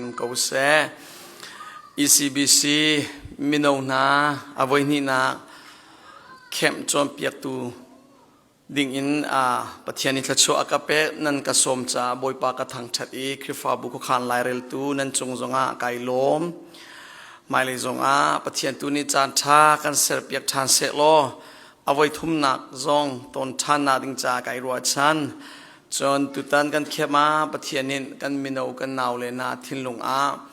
in um ko seh. ECBC mino hna a voihnihnak camp cawnpiaktu ding in Pathian i thluachuah a ka pek nan ka sawm caah Bawipa ka thangṭhat i Khrihfabu khuakhan laireltu nan cung zongah kai lawm. Hmailei zongah Pathian tu nih caan ṭha kan serpiak ṭhan sehlaw a voi thumnak zong ton ṭhannak ding caah kai ruahchan. Cun tutan kan khiam ah Pathian in kan mino kan naule hna thinlung ah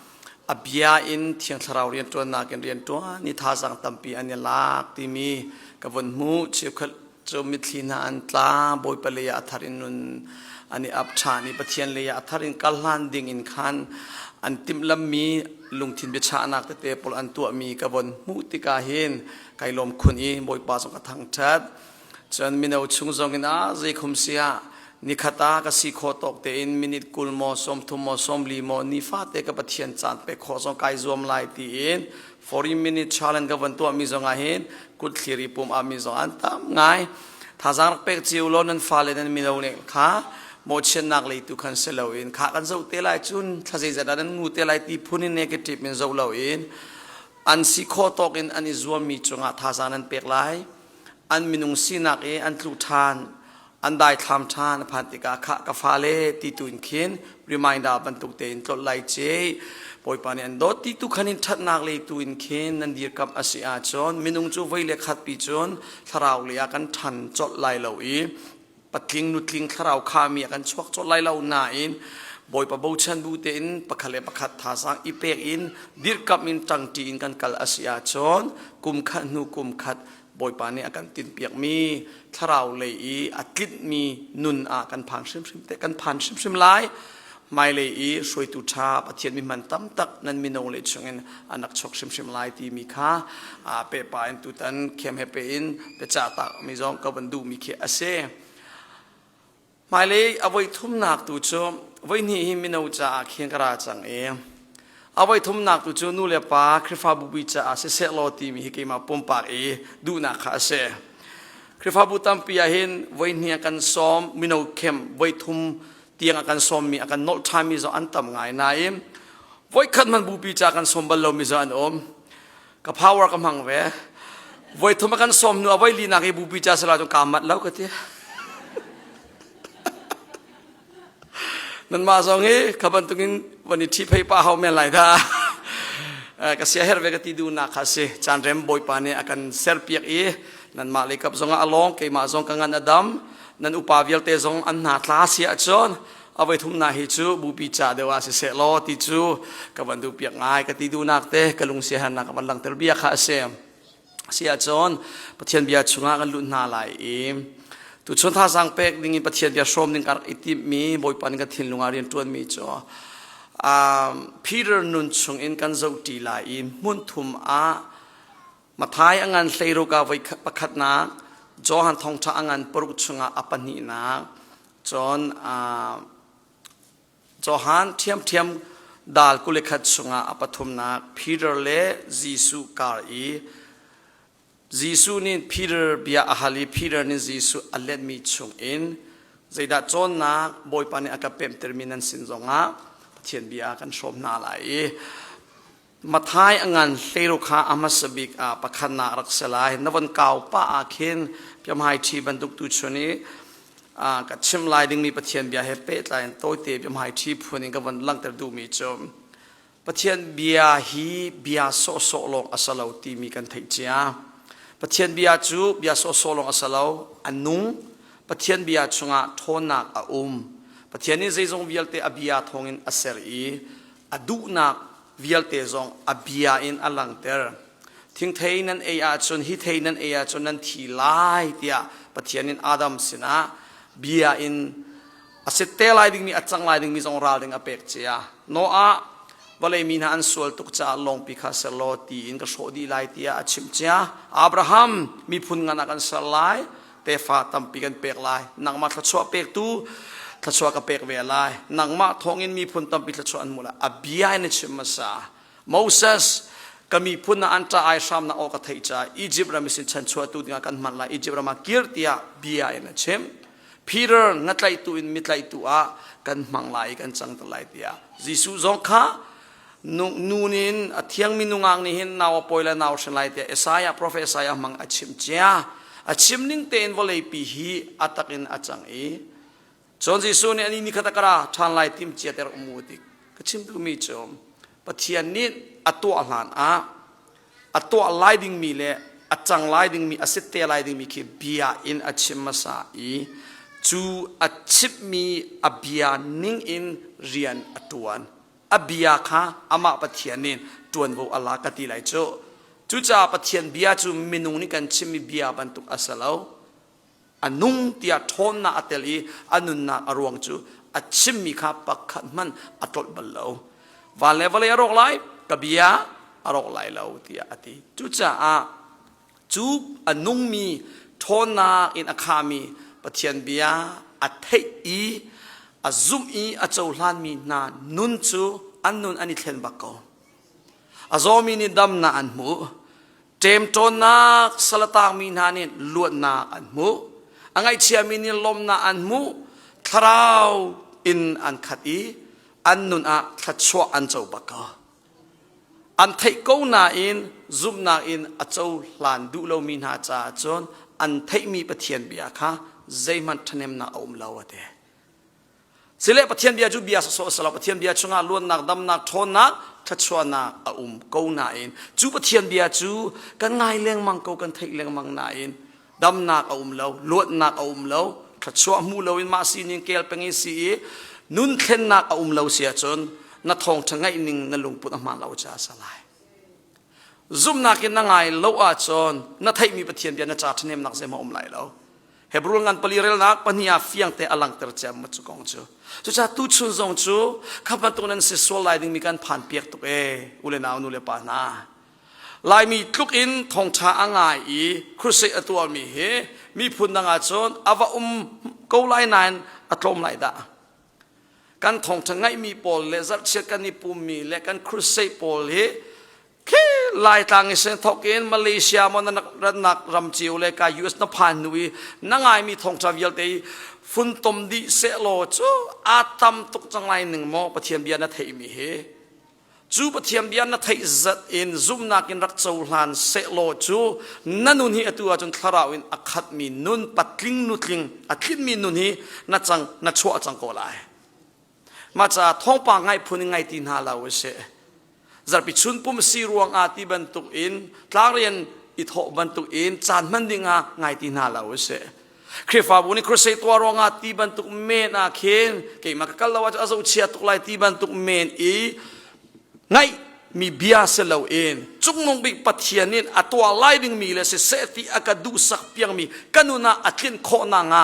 a bia in Thiang Thlarau rianṭuannak in rianṭuan i thazaang tampi an i lak timi ka vun hmuh. Cheukhat cu mitthli hna an tla, Bawipa lei ah a thar in nun an i ap ṭhan i Pathian lei ah a thar in kal hlan ding in khan an timhlammi lungthin biachahnak tete pawl an tuahmi ka von hmuh tikah hin kai lawm khun i Bawipa zong ka thangṭhat. Cun mino chung zong in ah zeikhum si ah nikhat ah ka si khawh tawk tein minute 20 maw 30 maw 40 maw nifate ka Pathian caan pek khawh zong kai zuam lai tiin 40 minute challenge ka van tuahmi zong ah hin kut thlir i pum ah mi zong an tam ngai. Thazaang rak pek cio law nan fale nan mino nih kha mawhchiatnak lei tu khan si loin kha kan zoh te lai cun thla zeizat ah nan ngu te lai ti phun in negative in zoh loin an si khawh tawk in an i zuammi cungah thazaang nan pek lai. An minung sinak i an tlu ṭhan, an daithlam ṭhan a phan tikah khah ka fale ti tu in khin reminder bantuk tein tlolh lai ce. Bawipa nih an dawt ti tu khan in ṭhatnak lei tu in khin nan dirkamh a si ahcun minung cu voi le khat pi cun thlarau lei ah kan ṭhan colh lai lo i patling nutling thlarau khami a kan chuak colh lai lo nain Bawipa bochan bu tein pakhat le pakhat thazaang i pek in dirkamh in ṭangṭi in kan kal a si ahcun kum khat hnu kum khat Bawipa nih a kan tinhpiakmi thlarau lei i a tlinhmi nun ah kan phan hrimhrim te kan phan hrimhrim lai. Hmailei i hruaitu ṭha Pathian mi hman tam tak nan mino le chungin an rak chuak hrimhrim lai timi kha pepa in tutan khem he pe in biacah tak mi zong ka van duhmi khi a si. Hmailei a voi thumnak tu cu voi hnih hi mino caah khin ka ra cang i a voi thumnak tu cu nu le pa Khrihfabu bi caah siseh law timi hi keimah pumpak i duhnak kha a si. Khrihfabu tampi ah hin voi hnih a kan sawm mino khem voi thum tiang a kan sawmmi a kan nolh ṭhanmi zong an tam ngai nain voikhat hmanh bupi ca kan sawm bal lomi zong an um. Ka power ka hmang ve. Voi thum a kan sawm hnu a voi linak i bupi ca sala cun kaa mat lo ka ti. Nanmah zong hi kha bantukin van i ṭhi phei pa hau men lai dah. Ka sia her ve ka ti duhnak kha si. Caan rem Bawipa nih a kan serpiak i nanmah lei kap zongah a lawng, keimah zong ka ngan a dam. Nan upa vialte zong an hna tla si ahcun a voi thumnak hi cu bupi ca deuh ah siseh law ti cu ka van duh piak ngai ka ti duhnak te ka lungsiahernak ka van langhter bia kha a si. Si ahcun Pathian bia chungah kan lut hna lai i tuchun thazaang pek ding in Pathian bia hrawm ding ka rak i timhmi Bawipa nih ka thinlung ah rian ṭuanmi cu Peter nun chung in kan zohṭi lai i hmun thum ah Mathai a ngan hleiruk ah voi pakhatnak, Johan thawngṭha a ngan paruk chungah a pahnihnak, cun Johan ṭhiamṭhiam dal 21 chungah a pathumnak Peter le Jesuh kar i Jesuh nih Peter bia a hal i Peter nih Jesuh a letmi chungin zeidah cawnnak Bawipa nih a ka pemhtermi nan sin zongah Pathian bia kan hrawm hna lai i Mathai a ngan hleiru kha a hmasa bik ah pakhatnak rak si lai. Na von kau pah ah khin biahmai ṭhi bantuk tu chun i ka chim lai dingmi Pathian bia he pehtlai in tawite biahmai ṭhi phun in ka von langhter duhmi cu Pathian bia hi bia sawhsawh lawng a si lo timi kan theih cia. Pathian bia cu bia sawhsawh lawng a si lo, a nung. Pathian bia chungah ṭhawnnak a um. Pathian nih zeizong vialte a bia thawngin a ser i a duhnak vialte zong a bia in a langhter. Thingthei nan ei ahcun hi thei nan ei ahcun nan thi lai tiah Pathian in Adam sinah bia in a si te lai dingmi a cang lai dingmi zong ral ding a pek cia. Noah vawlei mi hna an sual tuk caah lawngpi kha ser law ti in ka hrawh dih lai tiah a chimh cia. Abraham miphun ngan ah kan ser lai. Tefa tampi kan pek lai. Nangmah thluachuah pektu thluachuah ka pek ve lai. Nangmah thawngin miphun tampi thluachuah an hmu lai. A bia in a chim hmasa. Moses, ka miphun ah an ṭah ai hram na aw ka theih caah Egypt ram sin chanchuahtu dingah kan hman lai. Egypt ram ah kir tiah bia in a chim. Peter, ngatlaihtu in mitlaihtu ah kan hmang lai i kan cang te lai tiah. Jesuh zong kha. Nu nin a thiangmi nungak nih hin nau a pawi le nau hrin lai tiah Isaiah profet Isaiah hmang a chim cia. A chim ning tein vawleipi hi a tak in a cang i cun Jesuh nih ani nikhat a ka ra ṭhan lai tim cia ter um u ti ka chim duhmi cu Pathian nih a tuah hlan ah a tuah lai dingmi le a cang lai dingmi a sit te lai dingmi khi bia in a chim hmasa i cu a chimmi a bia ning in rian a ṭuan. A bia kha amah Pathian nih ṭuanvo a la ka ti lai cu. Cucaah Pathian bia cu minung nih kan chimmi bia bantuk a si lo. A nung tiah ṭhawnnak a tel i a nunnak a ruang cu a chimmi kha pakhat hmanh a tlolh bal lo. Van le vawlei a rawk lai, ka bia a rawk lai lo tiah a ti. Cucaah cu a nungmi ṭhawnnak in a khami Pathian bia a theih i a zumh i a cohlanmi hna nun cu an nun an i thlen bak ko. A zawmi nih damnak an hmuh. Ṭemṭawnnak salatangmi hna nih luatnak an hmuh. A ngaihchiami nih lawmnak an hmuh. Thlarau in an khat i an nun ah thluachuah an co bak ko. An theih ko nain zumhnak in a cohlan duh lomi hna caah cun an theihmi Pathian bia kha zeihmanh ṭhahnemnak a um lo a ti. Sile Pathian bia cu bia sawsawh a si lo. Pathian bia chungah luannak, damnak, ṭhawnnak, thluachuahnak a um ko nain cu Pathian bia cu kan ngai lengmang ko, kan theih lengmang nain damnak a um lo, luatnak a um lo, thluachuah hmu loin mah sining kel peng i si i nun thlennak a um lo si ahcun na thawngṭha ngaih ning na lungput a hmaan lo caah a si lai. Zumhnak in na ngai lo ahcun na theihmi Pathian bia na ca ṭhahnemnak zeihmanh a um lai lo. Hebrew ngan pali relnak pahnih ah fiangte a langhter ciam ma cu kong cu. Cucaah tuchun zong cu kha bantuk nan si sual lai dingmi kan phan piak tuk e u le nau nu le pa hna. Laimi tluk in thawngṭha a ngai i crusade a tuahmi hi miphun dang ah cun a va um ko lai nain a tlawm lai dah. Kan thawngṭha ngaihmi pawl le zarhchiat kan i pummi le kan crusade pawl hi Khi Laitlang i sen thawk in Malaysia maw na ratnak ram cio le ka US na phan hnu i na ngaimi thawngṭha vialte i funtom dih sehlaw cu aa tam tuk cang lai ning maw Pathian bia na theihmi hi. Cu Pathian bia na theih zat in zumhnak in rak cohlan sehlaw cu na nun hi atu ahcun thlarau in a khatmi nun patling nutling a tlinmi nun hi na cang na chuah cang ko lai. Mah caah thawngpang ngaih phun in ngai ti hna lo usih. Zarhpi chun pum si ruangah ti bantuk in tlangrian i thawh bantuk in caan hman ding ah ngai ti hna lo usih. Khrihfabu nih crusade tuah ruangah ti bantuk men ah khin keimah ka kal lo ahcun a zohchia tuk lai ti bantuk men i ngaih mi bia si loin cungnung bik Pathian in a tuah lai dingmi le siseh ti a ka duhsak piangmi ka nun ah a tlinh khawh nakhnga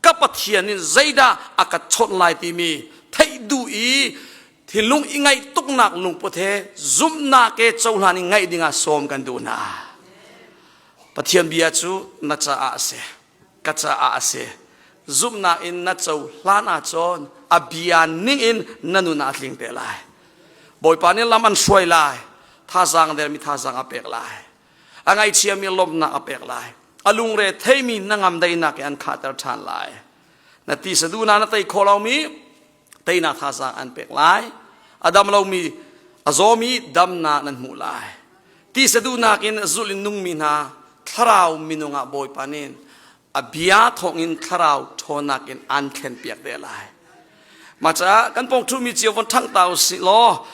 ka Pathian in zeidah a ka chawnh lai timi theih duh i thinlung i ngaih tuknak lungput he zumhnak he cohlan i ngaih dingah sawm kan duh hna. Pathian bia cu na caah a si, ka caah a si. Zumhnak in na cohlan ahcun a bia ning in na nun ah a tling te lai. Bawipa nih lam an hruai lai, thazaang dermi thazaang a pek lai. A ngaihchiami lawmhnak a pek lai. A lungre theimi hnangam daihnak in an khahter ṭhan lai. Na ti saduhnak na tei khawh lomi teinak thazaang an pek lai. A dam lomi a zawmi damnak nan hmuh lai. Ti saduhnak in zulh in nungmi hna thlarau minung ah Bawipa nih a bia thawngin thlarau ṭhawnnak in an thlenpiak te lai. Mah caah kan pawng ṭhumi cio von ṭhang ta usih law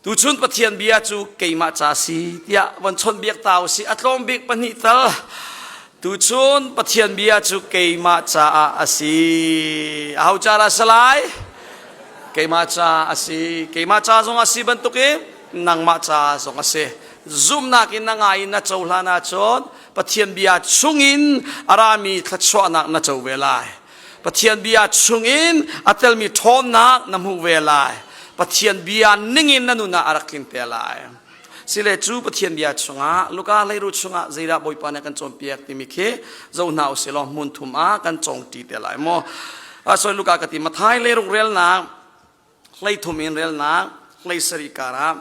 Tuchun Pathian bia cu keimah ca si tiah von chawnhbiak ta usih a tlawm bik pahnih tal. Tuchun Pathian bia cu keimah caah a si. Aho ca dah si lai? Keimah ca a si. Keimah ca zong a si bantukin nangmah ca zong a si. Zumhnak in na ngai in na cohlan ahcun Pathian bia chungin a rami thluachuahnak na co ve lai. Pathian bia chungin a telmi ṭhawnnak na hmuh ve lai. Pathian bia ningin na nun ah a rak tling te lai. Sile cu Pathian bia chungah Luka hleiru chungah zeidah Bawipa nih kan cawnpiak timi khi zoh hna usih law hmun thum ah kan cawng ṭi te lai maw. Sorry Luka ka ti Mathai leiruk relnak 13 in relnak 17 karah.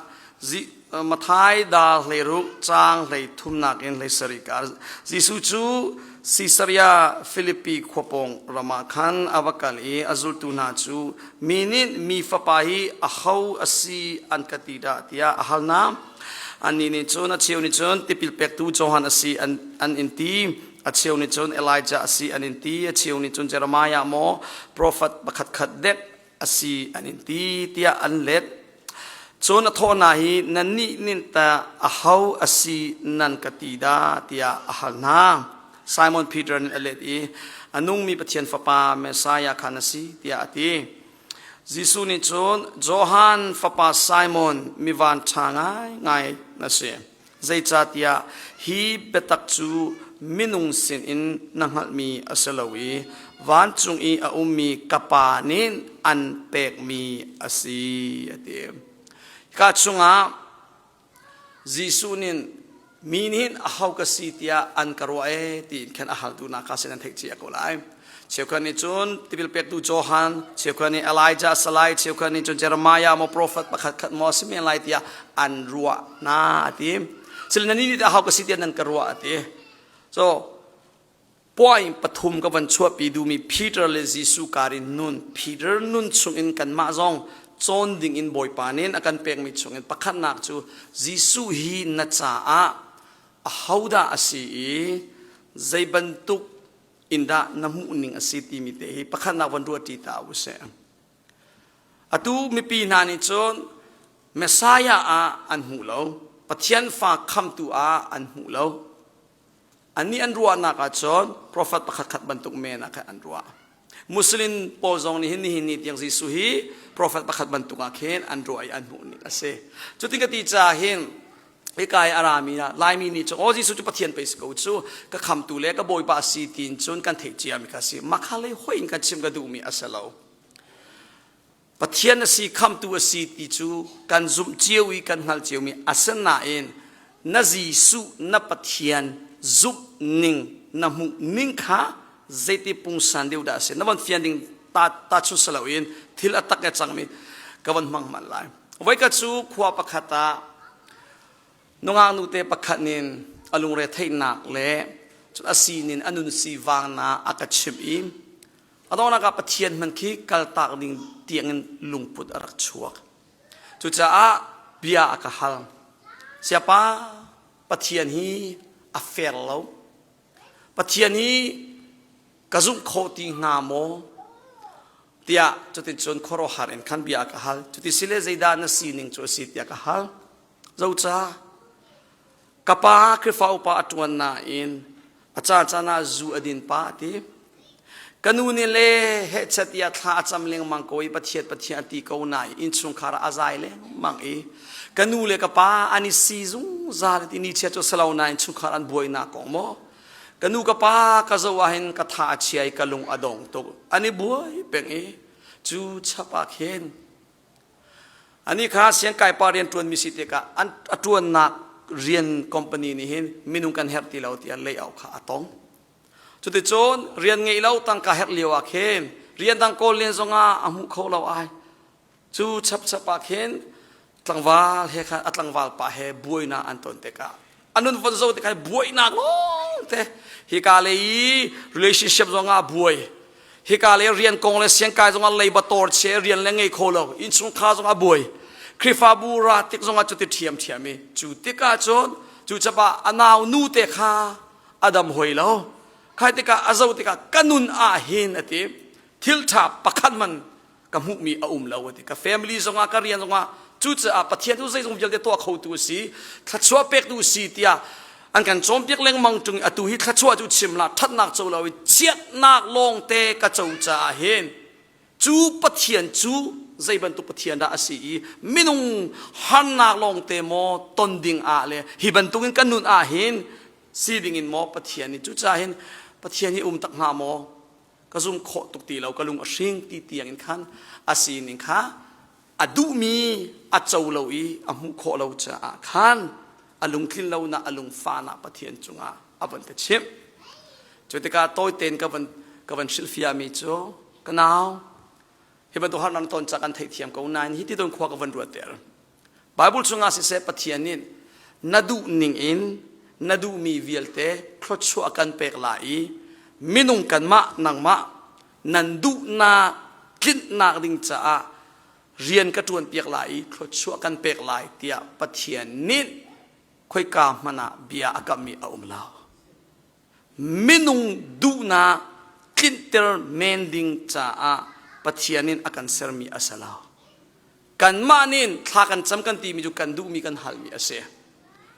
Mathai dal 16 caang 33 in 17 kar Jesuh cu Sisaria Filipi khua pawng ram ah khan a va kal i a zultu hna cu mi nih mi fapa hi aho a si an ka ti dah tiah a hal hna. Annih nih cun a cheu nih cun tipil pektu Johan a si an, an in ti, a cheu nih cun Elijah a si an in ti, a cheu nih cun Jeremiah maw profet pakhatkhat dek a si an in ti tiah an let. Cun a thawh hna hi nannih nih tah aho a si nan ka ti dah tiah a hal hna. Simon Peter nih a let i a nungmi Pathian Fapa Messiah kha na si tiah a ti. Jesuh nih cun Johan fapa Simon mi vanṭha ngaingai na si. Zeicahtiah hi biatak cu minung sinin na hngalhmi a si lo i vancung i a ummi ka Pa nih an pekmi a si, a ti. Hika chungah Jesuh nih mi nih aho ka si tiah an ka ruah ee tiin khan a haltu hna kha sin an theih cia ko lai. Cheukhat nih cun tipil pektu Johan, cheukhat nih Elijah salai, cheukhat nih cun Jeremiah maw profet pakhat khat maw a si men lai tiah an ruah hna a ti. Sile nan nih aho ka si tiah nan ka ruah a ti. So point pathum ka van chuahpi duhmi Peter le Jesuh kar in nun Peter nun chungin kanmah zong cawn ding in Bawipa nih a kan pekmi chungin pakhatnak cu Jesuh hi na caah ahodah a si i zei bantuk in dah na hmuh ning a si timi te hi pakhatnak van ruah ṭi ta u sih. Atu mipi hna nih cun Messiah ah an hmu lo, Pathian fa khamtu ah an hmu lo. Annih an ruahnak ah cun profet pakhat khat bantuk men ah khan an ruah. Muslim pawl zong nih hin nihin ni tiang Jesuh hi profet pakhat bantuk ah khin an ruah i an hmuh ning a si. Cutin ka ti caah hin hika i a rami Laimi nih cun aw Jesuh cu Pathian pei si ko cu ka khamtu le ka Bawipa a si tiin cun kan theih ciami kha si makha lei hoi in kan chim ka duhmi a si lo Pathian a si khamtu a si ti cu kan zumh cio i kan hngalh ciomi a si nain na Jesuh na Pathian zumh ning na hmuh ning kha zeiti pungsan deuh dah a si na van fian ding ta ta chu si loin thil a tak e cangmi ka van hmang hman lai voikhat cu khua pakhat ah Nungak nute pakhat nin a lungre theihnak le cun a sinin a nun sivangnak a ka chimh i a donghnak ah Pathian hman khi kaltak ding tiangin lungput a rak chuak. Cucaah bia a ka hal. Siapa Pathian hi a fair lo. Pathian hi ka zumh khawh ti hnga maw? Tiah cuticun khuaruahhar in khan bia a ka hal. Cuti sile zeidah na sining cu a si tiah ka hal. Zoca ka pa Khrihfa upa a ṭuan nain a caan ah zu a din pah a ti. Ka nu nih le hehchet tiah thla a cam lengmang ko i Pathian Pathian a ti ko nain innchungkhar ah a zai lengmang i ka nu le ka pa an i si zungzal ti ni chia cu si lo nain chungkhar an buainak kong maw ka nu ka pa ka zoh ah hin ka tha a chia i ka lung a dong tuk an i buai peng i cu chap ah khin Ani kha siangkai pa rian ṭuanmi si tikah an a ṭuannak rian company nih hin minung kan herh ti lo tiah layout kha a tong. Cuticun rian ngei lo tangka herh lio ah khin rian dang kawl len zongah a hmuh kho lo ai. Cu chapchap ah khin tlangval he khan a tlangval pa he buainak an ton tikah a nun von zo tikah buainak lawng te hika lei i relationship zongah buai hika lei rian kong le siangkai zongah leiba tor che rian le ngei kho lo innchungkhar zongah buai Khrihfabu ra tik zongah cuti ṭhiam ṭhiam i cu tikah cun cu capa a nau nu te kha a dam hoi lo khai tikah a zo tikah ka nun ah hin a ti thil ṭha pakhat man ka hmuhmi a um lo a ti ka family zongah ka rian zongah cucaah Pathian cu zeizong vialte tuah khotu a si thluachuah pektu a si tiah an kan cawnpiak lengmang ṭung i atu hi thluachuah cu chim la ṭhatnak co lo i chiatnak lawngte ka co caah hin cu Pathian cu zei bantuk Pathian dah a si i minung harnak lawngte maw ton ding ah le hi bantukin kan nun ah hin si ding in maw Pathian nih cucaah hin Pathian hi um tak hnga maw ka zum khawh tuk ti lo ka lung a hring ti tiang in khan a sining kha a duhmi a co lo i a hmuh khawh lo caah khan a lungtlin lonak a lungfahnak Pathian cungah a von ka chimh cu tikah tawi tein ka van ka van hrilhfiahmi cu ka nau hi bantuk harnak na ton ca kan theihthiam ko nain hi ti ton khua ka van ruat ter. Bible chungah siseh Pathian nih na duh ning in na duhmi vialte thluachuah kan pek lai i minung kanmah nangmah nan duhnak tlinhnak ding caah rian ka ṭuanpiak lai i thluachuah kan pek lai tiah Pathian nih khoika hmanh ah bia a kammi a um lo. Minung duhnak tlinhter men ding caah Pathian in a kan sermi a si lo. Kanmah nih thla kan cam kan timi cu kan duhmi kan halmi a si.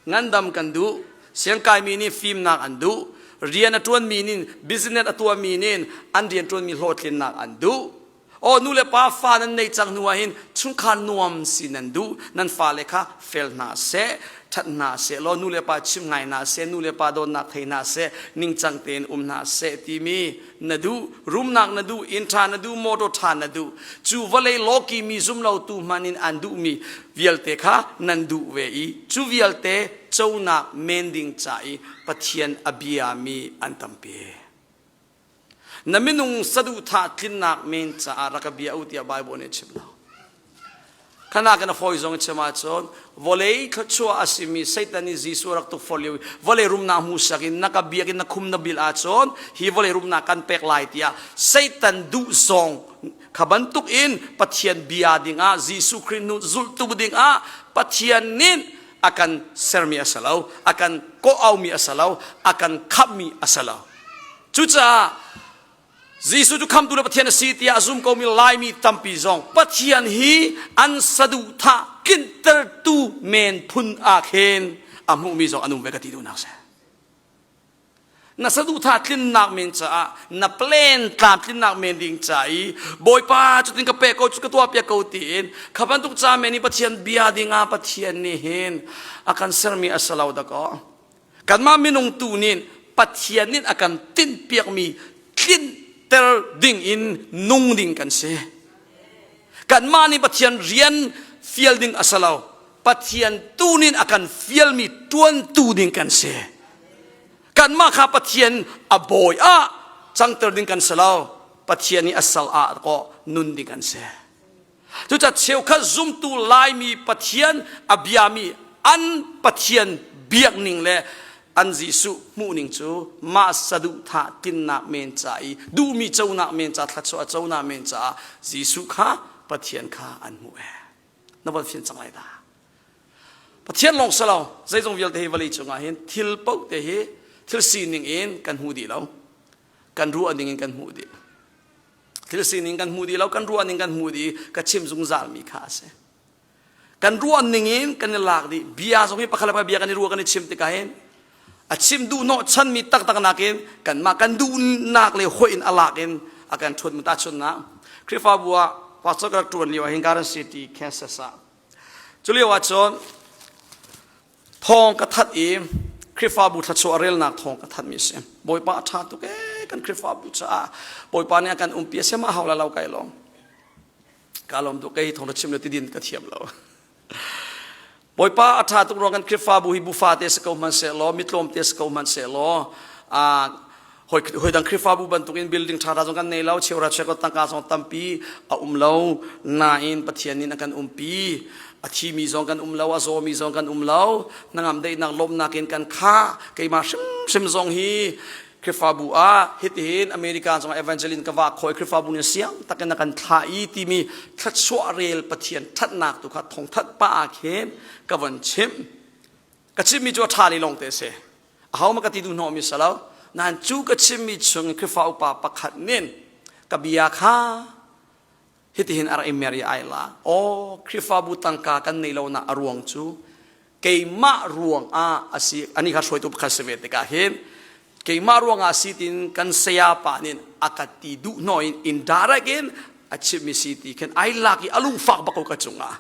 Ngandam kan duh, siangkaimi nih fimnak an duh, rian a ṭuanmi nih business a tuahmi nih an rian ṭuanmi hlawhtlinnak an duh. Aw nu le pa fa nan nei cang hnu ah hin chungkhar nuam si nan duh nan fale kha fel hna seh ṭhat hna seh law nu le pa chim ngai hna seh nu le pa dawtnak thei hna seh ningcang tein um hna seh timi na duh rumnak na duh inn ṭha na duh motor ṭha na duh cu vawlei lawki mi zumlotu hmanh in an duhmi vialte kha nan duh ve i cu vialte conak men ding ca i Pathian a biami an tampi. Na minung saduhthah tlinnak men caah rak ka bia u tiah Bible nih a chim lo. Khana kan a fawi zong chim ahcun vawlei thluachuah a simi Satan nih Jesuh rak tukforh lio vawlei rumnak hmuhsak in na ka biak in na khum na bil ahcun hi vawlei rumnak kan pek lai tiah Satan duh zong kha bantuk in Pathian bia dingah Jesuh Khrih nu zulhtu dingah Pathian nih a kan sermi a si lo a kan kawh aumi a si lo a kan khamhmi a si lo Cucaah Jesuh cu khamtu le Pathian a si tiah a zum komi Laimi tampi zong Pathian hi an saduhthah tlintertu men phun ah khin a hmuhmi zong an um ve ka ti duhnak si. Na saduhthah tlinnak men caah na plan tlamtlinnak men ding ca i Bawipa cutin ka pek ko cu ka tuah piak ko tiin kha bantuk ca men i Pathian bia dingah Pathian nih hin a kan sermi a si lo dakaw. Kanmah minung tu nih Pathian nih a kan tinhpiakmi tlinter ding in nung ding kan si. Kanmah nih Pathian rian fial ding a si lo. Pathian tu nih a kan fialmi tuantu ding kan si. Kanmah kha Pathian a bawi ah cangter ding kan si lo. Pathian nih a sal ah kawh nun ding kan si. Cucaah cheukhat zumtu Laimi Pathian a biami an Pathian biakning le an Jesuh hmuhning cu mah saduhthah tlinnak men ca i duhmi conak men ca thluachuah conak men caah Jesuh kha Pathian kha an hmuh ee. Na von fian cang lai dah. Pathian lawng si lo zeizong vialte hi vawlei cungah hin thil paoh te hi thil sining in kan hmu dih lo. Kan ruah ning in kan hmuh dih. Thil sining kan hmu dih lo, kan ruah ning kan hmu dih ka chim zungzalmi kha a si. Kan ruah ning in kan i lak dih. Bia zong hi pakhat le pakhat bia kan i ruah kan i chim tikah hin a chim duh hnawh chanmi taktak nakin kanmah kan duhnak le hoih in a lak in a kan ṭhuat mu tahchunhnak Khrihfabu ah pastor ka rak ṭuan lio ah hin Garden City, Kansas ah cu lio ah cun Thawng ka that i Khrihfabu thluachuah relnak thawng ka thatmi a si. Bawipa a ṭha tuk ee kan Khrihfabu caah. Bawipa nih a kan umpi a si mah hau la lo kai lawm. Ka lawm tuk kei thawng na chim le tidin ka thiam lo. Bawipa a ṭha tuk ruang kan Khrihfabu hi bufa te si ko hmanhsehlaw mitlawm te si ko hmanhsehlaw hoi dang Khrihfabu bantukin building ṭha ṭha zong kan nei lo cheura cheukhat tangka zong tampi a um lo nain Pathian nih a kan umpi a thimi zong kan um lo a zawmi zong kan um lo hnangam daihnak lawmhnak in kan khah keimah hrimhrim zong hi Khrihfabu ah hitihin America zong evangelist ka va khoi Khrihfabu nih siang takin a kan thlah i timi thluachuah rel Pathian ṭhatnak tu kha thawngthat pa ah khin ka von chim ka chimmi cu a ṭha lilong te a si aho ma ka ti duh hnawhmi si lo nain cu ka chimmi chung Khrihfa upa pakhat nin ka bia kha hitihin a rak i mer i ai la aw Khrihfabu tangka kan nei lo nak a ruang cu keimah ruang ah a si ani kha hruaitu pakhat si ve tikah hin keimah ruang ah si tin kan saya pa nin a ka ti duh hnaw in indirect in a chimmi si ti khin ai lak i a lungfak bak ko ka cungah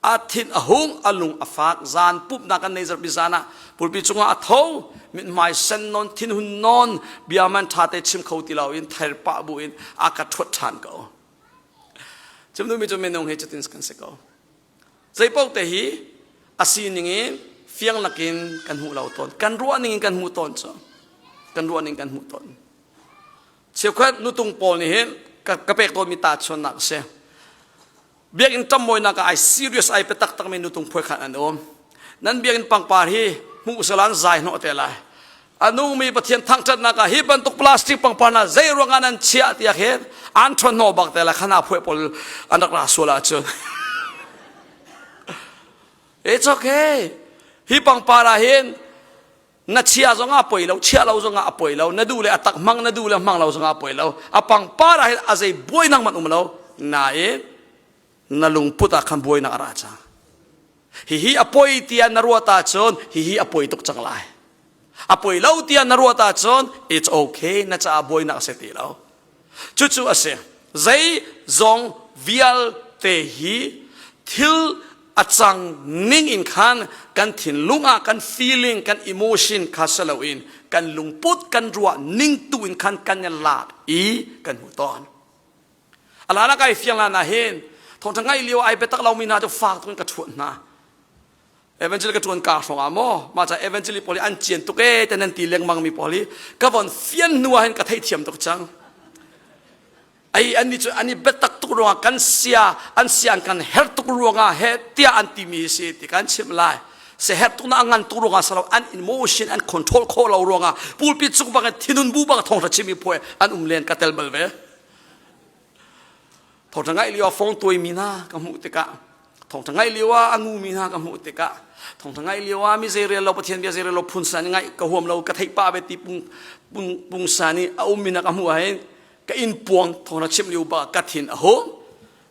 A thin a hung, a lung a fak. Zan pumhnak kan nei zarhpi zan ah pulpi cungah a tho, mithmai sen nawn, thinhun nawn, bia man ṭha te chim kho ti lo in thair pah bu in a ka ṭhuat ṭhan ko. Chim duhmi cu minung hi cutin kan si ko. Zeipaoh te hi a sining in fiang lakin kan hmuh lo tawn. Kan ruah ning in kan hmuh tawn cu. Kan ruah ning kan hmuh tawn. Cheukhat nutung pawl nih hin ka, ka pek tawnmi tahchunhnak a si. Biakinn ṭammawinak ah ai serious ai pe taktakmi nutung phuai an um. Nan biakinn pangpar hi hmuh usala an zai hnawh te lai. A nungmi Pathian thangṭhatnak ah hi bantuk plastic pangpar hna zei ruangah nan chiah tiah khin an ṭhawn hnawh bak te lai khana phuai pawl an rak ra sual ahcun. It's okay. Hi pangpar ah hin na chia zong ah poi lo chia lo zong ah a poi lo na duh le a tak hmang na duh le hmang lo zong ah a poi lo a pangpar ah hin a zei buainak man um lo nain na lungput ah khan buainak a ra cang hihi a poi tiah na ruat ahcun hihi a poi tuk cang lai a poi lo tiah na ruat ahcun it's okay na caah buainak a si ti lo Cucu a si. Zei zong vialte hi thil a cang ning in khan kan thinlung ah kan feeling kan emotion kha si loin kan lungput kan ruah ning tu in khan kan i lak i kan hmu tawn. Alana kai fiang la na hin thawngtha ngai lio ai biatak lomi hna cu fak tuk in ka ṭhuat hna. Evangel ka ṭuan ka hrawng ah maw mah ca evangel pawl hi an cian tuk ee te nan ti lengmang mi pawl hi ka von fian hnu ah hin ka theithiam tuk cang ai an ni cu an i biatak tuk ruangah kan sia an sia an kan her tuk ruangah he tiah an timi si ti kan chim lai se her tuk na ngan tuk ruangah salo an emotion an control khawh lo ruangah pulpit cung bang thinun bu bang thong chimi phuai an um len ka tel bal ve Thawngṭha ngaih lio ah fong tuaimi hna ka hmuh tikah thawngṭha ngaih lio ah a ngumi hna ka hmuh tikah thawngṭha ngaih lio ah mi zeirel lo Pathian bia zeirel lo phunsan ngaih ka huam lo ka theih pah ve ti pung pung pungsan i a ummi hna ka hmuh ahhin ka inn puang thawngṭha chimh lio ba ka thin a hung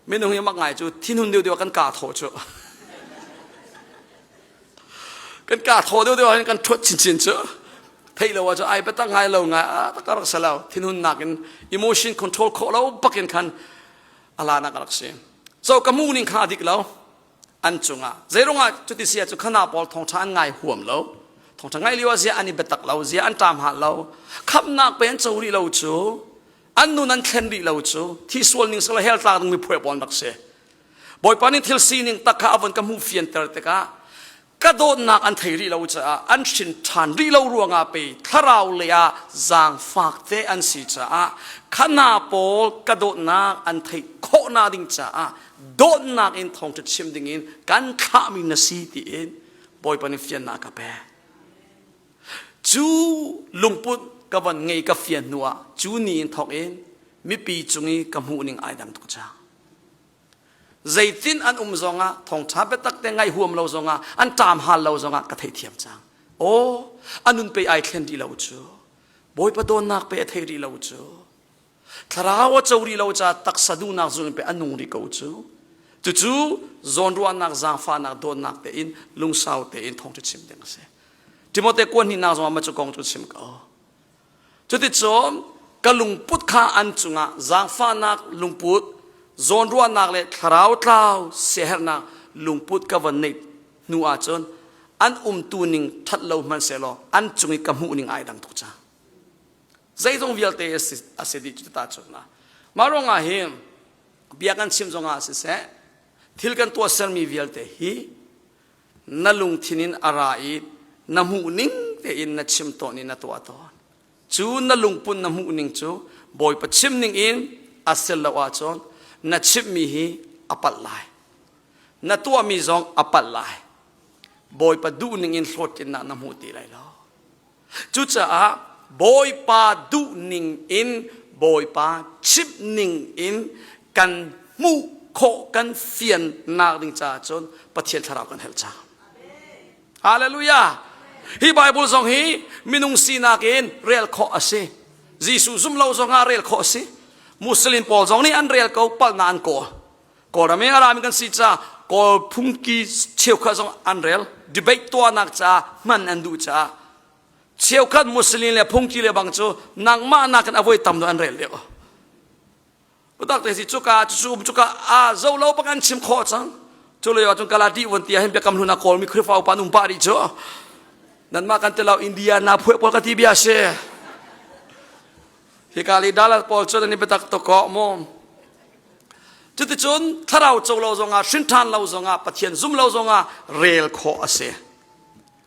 minung hi mak ngai cu thinhun deuh deuh kan kaa thaw cu kan kaa thaw deuh deuh ahhin kan ṭhuat chinchin cu theih lo ah cu ai biatak ngai lo ngai a tak rak si lo thinhun nakin emotion control khawh lo bakin khan ala nak rak si so ka mu ning kha dik lo an cungah zeirungah cuti sia cu khana pawl thongtha an ngai huam lo thongtha ngai lio zia an i biatak lo zia an ṭam hal lo khamnak pe an co rih lo cu an nun an thlen rih lo cu thi sual ning sala hell tlak ding mi phuai pawl rak si Bawipa nih thil sining tak kha a von ka hmuh fianter tikah ka dawtnak an thei rih lo caah an hrin ṭhan rih lo ruangah pei thlarau lei ah zaangfak te an si caah khana pawl ka dawtnak an theih khawhnak ding caah dawtnak in thawngṭha chim dingin kan thlahmi na si tiin Bawipa nih fiannak ka pek. Cu lungput ka von ngei ka fian hnuah cu ni in thawk in mipi cung i ka hmuh ning ai dang tuk cang. Zeitin an um zongah thawngṭha biatak te ngaih huam lo zongah an ṭam hal lo zongah ka theithiam cang. Aw, a nun pei ai thlen rih lo cu. Bawipa dawtnak pe a thei rih lo cu. Thlarau a co rih lo ca taksa duhnak zung in pe a nung rih ko cu. Cucu zawnruahnak, zaangfahnak, dawtnak tein lungsau tein thawngṭha chim ding a si. Timote kuan hnihnak zongah mah cu kong cu chim ko. Cuticun ka lungput kha an cungah zaangfahnak lungput, zawnruahnak le thlarau tlau siaherhnak lungput ka von neih hnu ahcun an umtu ning ṭhat lo hmanhsehlaw an cung i ka hmuh ning ai dang tuk cang. Zeizong vialte a si dih cu ta cun mah ruangah hin bia kan chim zongah siseh thil kan tuahsermi vialte hi na lungthin in a ra i na hmuh ning tein na chim tawn i na tuah tawn cu na lungput na hmuh ning cu bawipa chim ning in a sel lo ahcun na chimmi hi a palh lai na tuahmi zong a palh lai bawipa duh ning in hlawhtlinnak na hmu ti lai lo Cucaah Bawipa duhning in Bawipa chimhning in kan hmuh khawh kan fiannak ding caah cun Pathian thlarau kan helh cang. Hallelujah! Hi Bible zong hi minung sinak in rel khawh a si. Jesuh zum lo zong ah rel khawh a si. Muslim pawl zong nih an rel ko palhnak an kawl. Kawlram i a rami kan si caah Kawl phungki cheukhat zong an rel debate tuahnak caah hman an duh caah cheukhat Muslim le phungki le bang cu nangmah nakin a voi tam deuh an rel deuh. Utak te si cuka cucu um cuka a zo lo bak an chim khawh cang. Cu lio ahcun kala di von tia hin biakam hlun a kawl mi Khrihfa upa an um pah rih cu. Nanmah kan ti lo India na phuai pawl ka ti bia si. Hika li Dallas pawl cu nan i biatak tuk ko mu. Cuticun thlarau co lo zongah hrinṭhan lo zongah Pathian zum lo zongah rel khawh a si.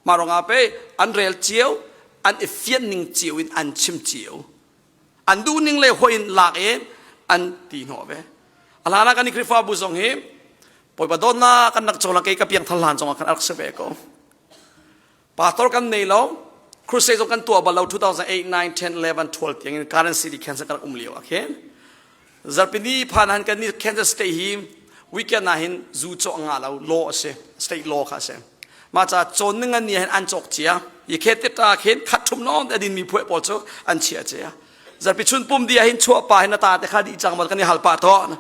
Mah ruangah pei an rel cio, an i fian ning cio in an chim cio. An duh ning le hoi in lak in an ti hnawh ve. A hlan ah kan i Khrihfabu zong hi Bawipa dawtnak kan rak cohlang kei ka piang thar hlan zongah khan a rak si ve ko. Pastor kan nei lo, crusade zong kan tuah bal lo 2008, 9, 10, 11, 12 tiang in Garden City Kansas kan um lio ah khin. Zarhpini phan han kan ni Kansas State hi weekend ah hin zu cawk nga lo law a si, state law kha a si. Mah ca cawn ning an ni hin an cawk cia. Yi khe te ta khin khat thum lawng te din mi phuai pawl cu an chia cia. Zarhpi chun pum di ah hin chuah pa hin na ta te kha dih cang ma kan i hal pa tawn.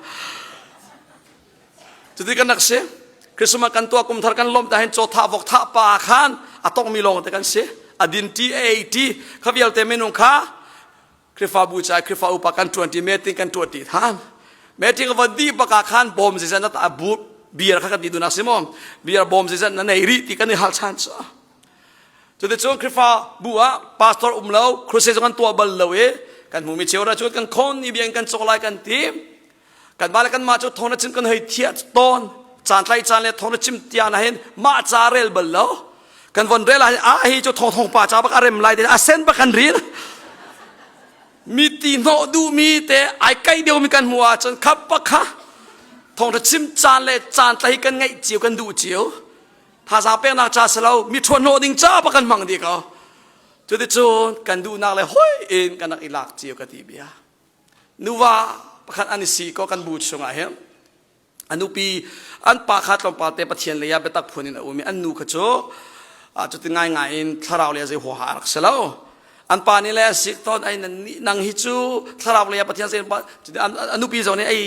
Cuti kan rak si. Christmas kan tuah kum thar kan lawmh ta hin caw thah vok thah pa khan a tongmi lawng te kan si. A din ti a ei ti kha vialte minung kha Khrihfabu ca Khrihfa upa kan ṭuan ti meeting kan tuah ti than. Meeting van di baka khan bawm zizan na ta bu beer kha kan ti dunak si maw beer bawm zizan na nei rih ti kan i hal chan cu. Cuticun Khrihfa bu ah pastor um lo crusade zong kan tuah bal lo i kan hmumi cheu ra cu kan khon ni biang kan cawk lai kan ti. Kanmah le kanmah cu thawng na chim kan hei thiah tawn. Caan tlai caan le thawng na chim tiang na hin mah ca rel bal lo. Kan von rel ah a hi cu thawng thawng pa ca bak a rem lai a sen bak kan ril. Mi ti hnawh duh mi te ai kai deuh mi kan hmu ahcun khap bak kha thawng na chim caan le caan tlai kan ngaih cio kan duh cio. Thazaang peknak ca si lo mi ṭhuan hnawh ding ca bak kan hmang dih ko. Cuticun kan duhnak le hoi in kan rak i lak cio ka ti bia. Nuva pakhat an i si ko kan bu chungah hin a nupi an pa kha tlawmpal te Pathian lei ah biatak phun in a um i an nu kha cu cuti ngaingai in thlarau lei ah zei huaha a rak si lo. An pa nih le a sik tawn ai nang hi cu thlarau lei ah Pathian zei a nupi zong nih ei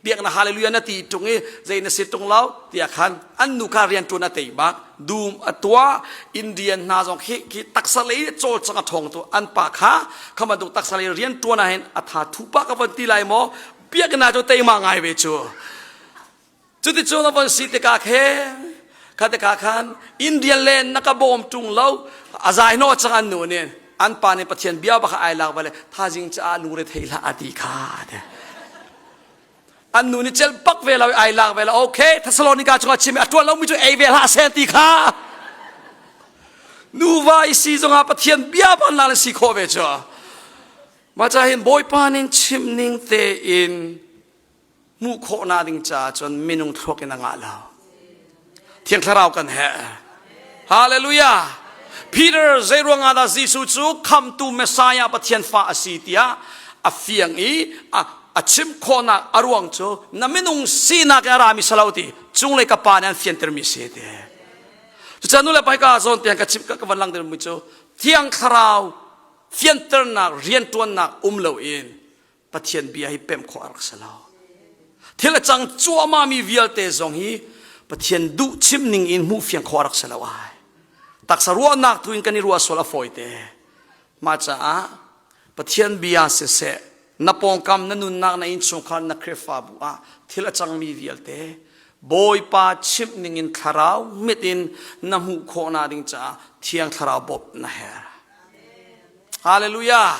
biaknak hallelujah na ti ṭung i zei na si ṭung lo tiah khan an nu kha rian ṭuan a tei bak dum a tuah Indian hna zong khi khi taksa lei cawlcang a ṭhawng tu an pa kha kha bantuk taksa lei rian ṭuan ah hin a tha thu pa ka von ti lai maw biakinn ah cu teima ngai ve cu cuticun a von si tikah khe kha tikah khan Indian le na ka bawm ṭung lo a zai hnawh cang an nu nih an pa nih Pathian bia bak ai lak vale thazing caah lungre thei hlah a ti kha an nu nih celh bak ve lo ai lak ve lo okay Thessalonica chungah chim a tuan lomi cu ei ve hlah seh ti kha nuva i si zongah Pathian bia ban la si khawh ve cu mah ca hin Bawipa nin chim ning tein hmuh khawhnak ding caah cun minung thluak in a ngah lo. Thiang Thlarau kan herh. Hallelujah. Peter zeiruangah dah Jesuh cu khamtu Messiah Pathian fa a si tiah a fiang i a, a chim khawhnak a ruang cu na minung sinak i a rami salo ti cunglei ka pa nih an fiantermi si ti. Cucaah nu le pa ka zawn tiang ka chim ka van langter mi cu Thiang Thlarau fianternak riantuannak um loin Pathian bia hi pemh khawh a rak si lo. Thil a cang cuahmah mi vialte zong hi Pathian duh chim ning in hmuh fiang khawh a rak si lo ai. Taksa ruahnak tu in kan i ruah sual a fawi te. Mah caah Pathian bia siseh na pawngkam na nunnak na innchungkhar na Khrihfabu ah thil a cangmi vialte Bawipa chimh ning in thlarau mit in na hmuh khawhnak ding caah Thiang Thlarau bawmh na herh. Hallelujah!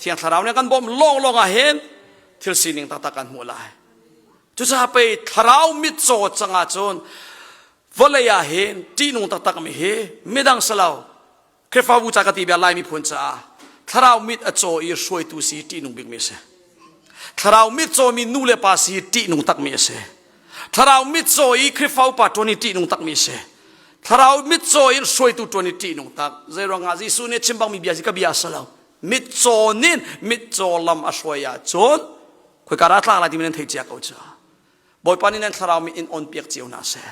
Thiang Thlarau nih kan bawmh lawnglawng ah hin thil sining taktak kan hmuh lai. Cucaah pei Thlarau mitcaw cang ahcun vawlei ah hin ṭihnung taktak mi hi midang si lo Khrihfabu ca ka ti bia Lai miphun caah Thlarau mit a caw i hruaitu si ṭihnung bikmi a si. Thlarau mit cawmi nu le pa si ṭihnung takmi a si. Thlarau mitcaw i Khrihfa upa ṭuan i ṭihnung takmi a si. Thlarau mitcaw in hruaitu ṭuan i ṭihnung tak. Zeiruangah Jesuh nih chim bangmi bia hi ka bia a si lo. Mitcaw nin mitcaw lam a hruai ahcun khoika dah tlak lai timi nan theih cia ko cu. Bawipa nih nan thlarau mit in on piak cio hna seh.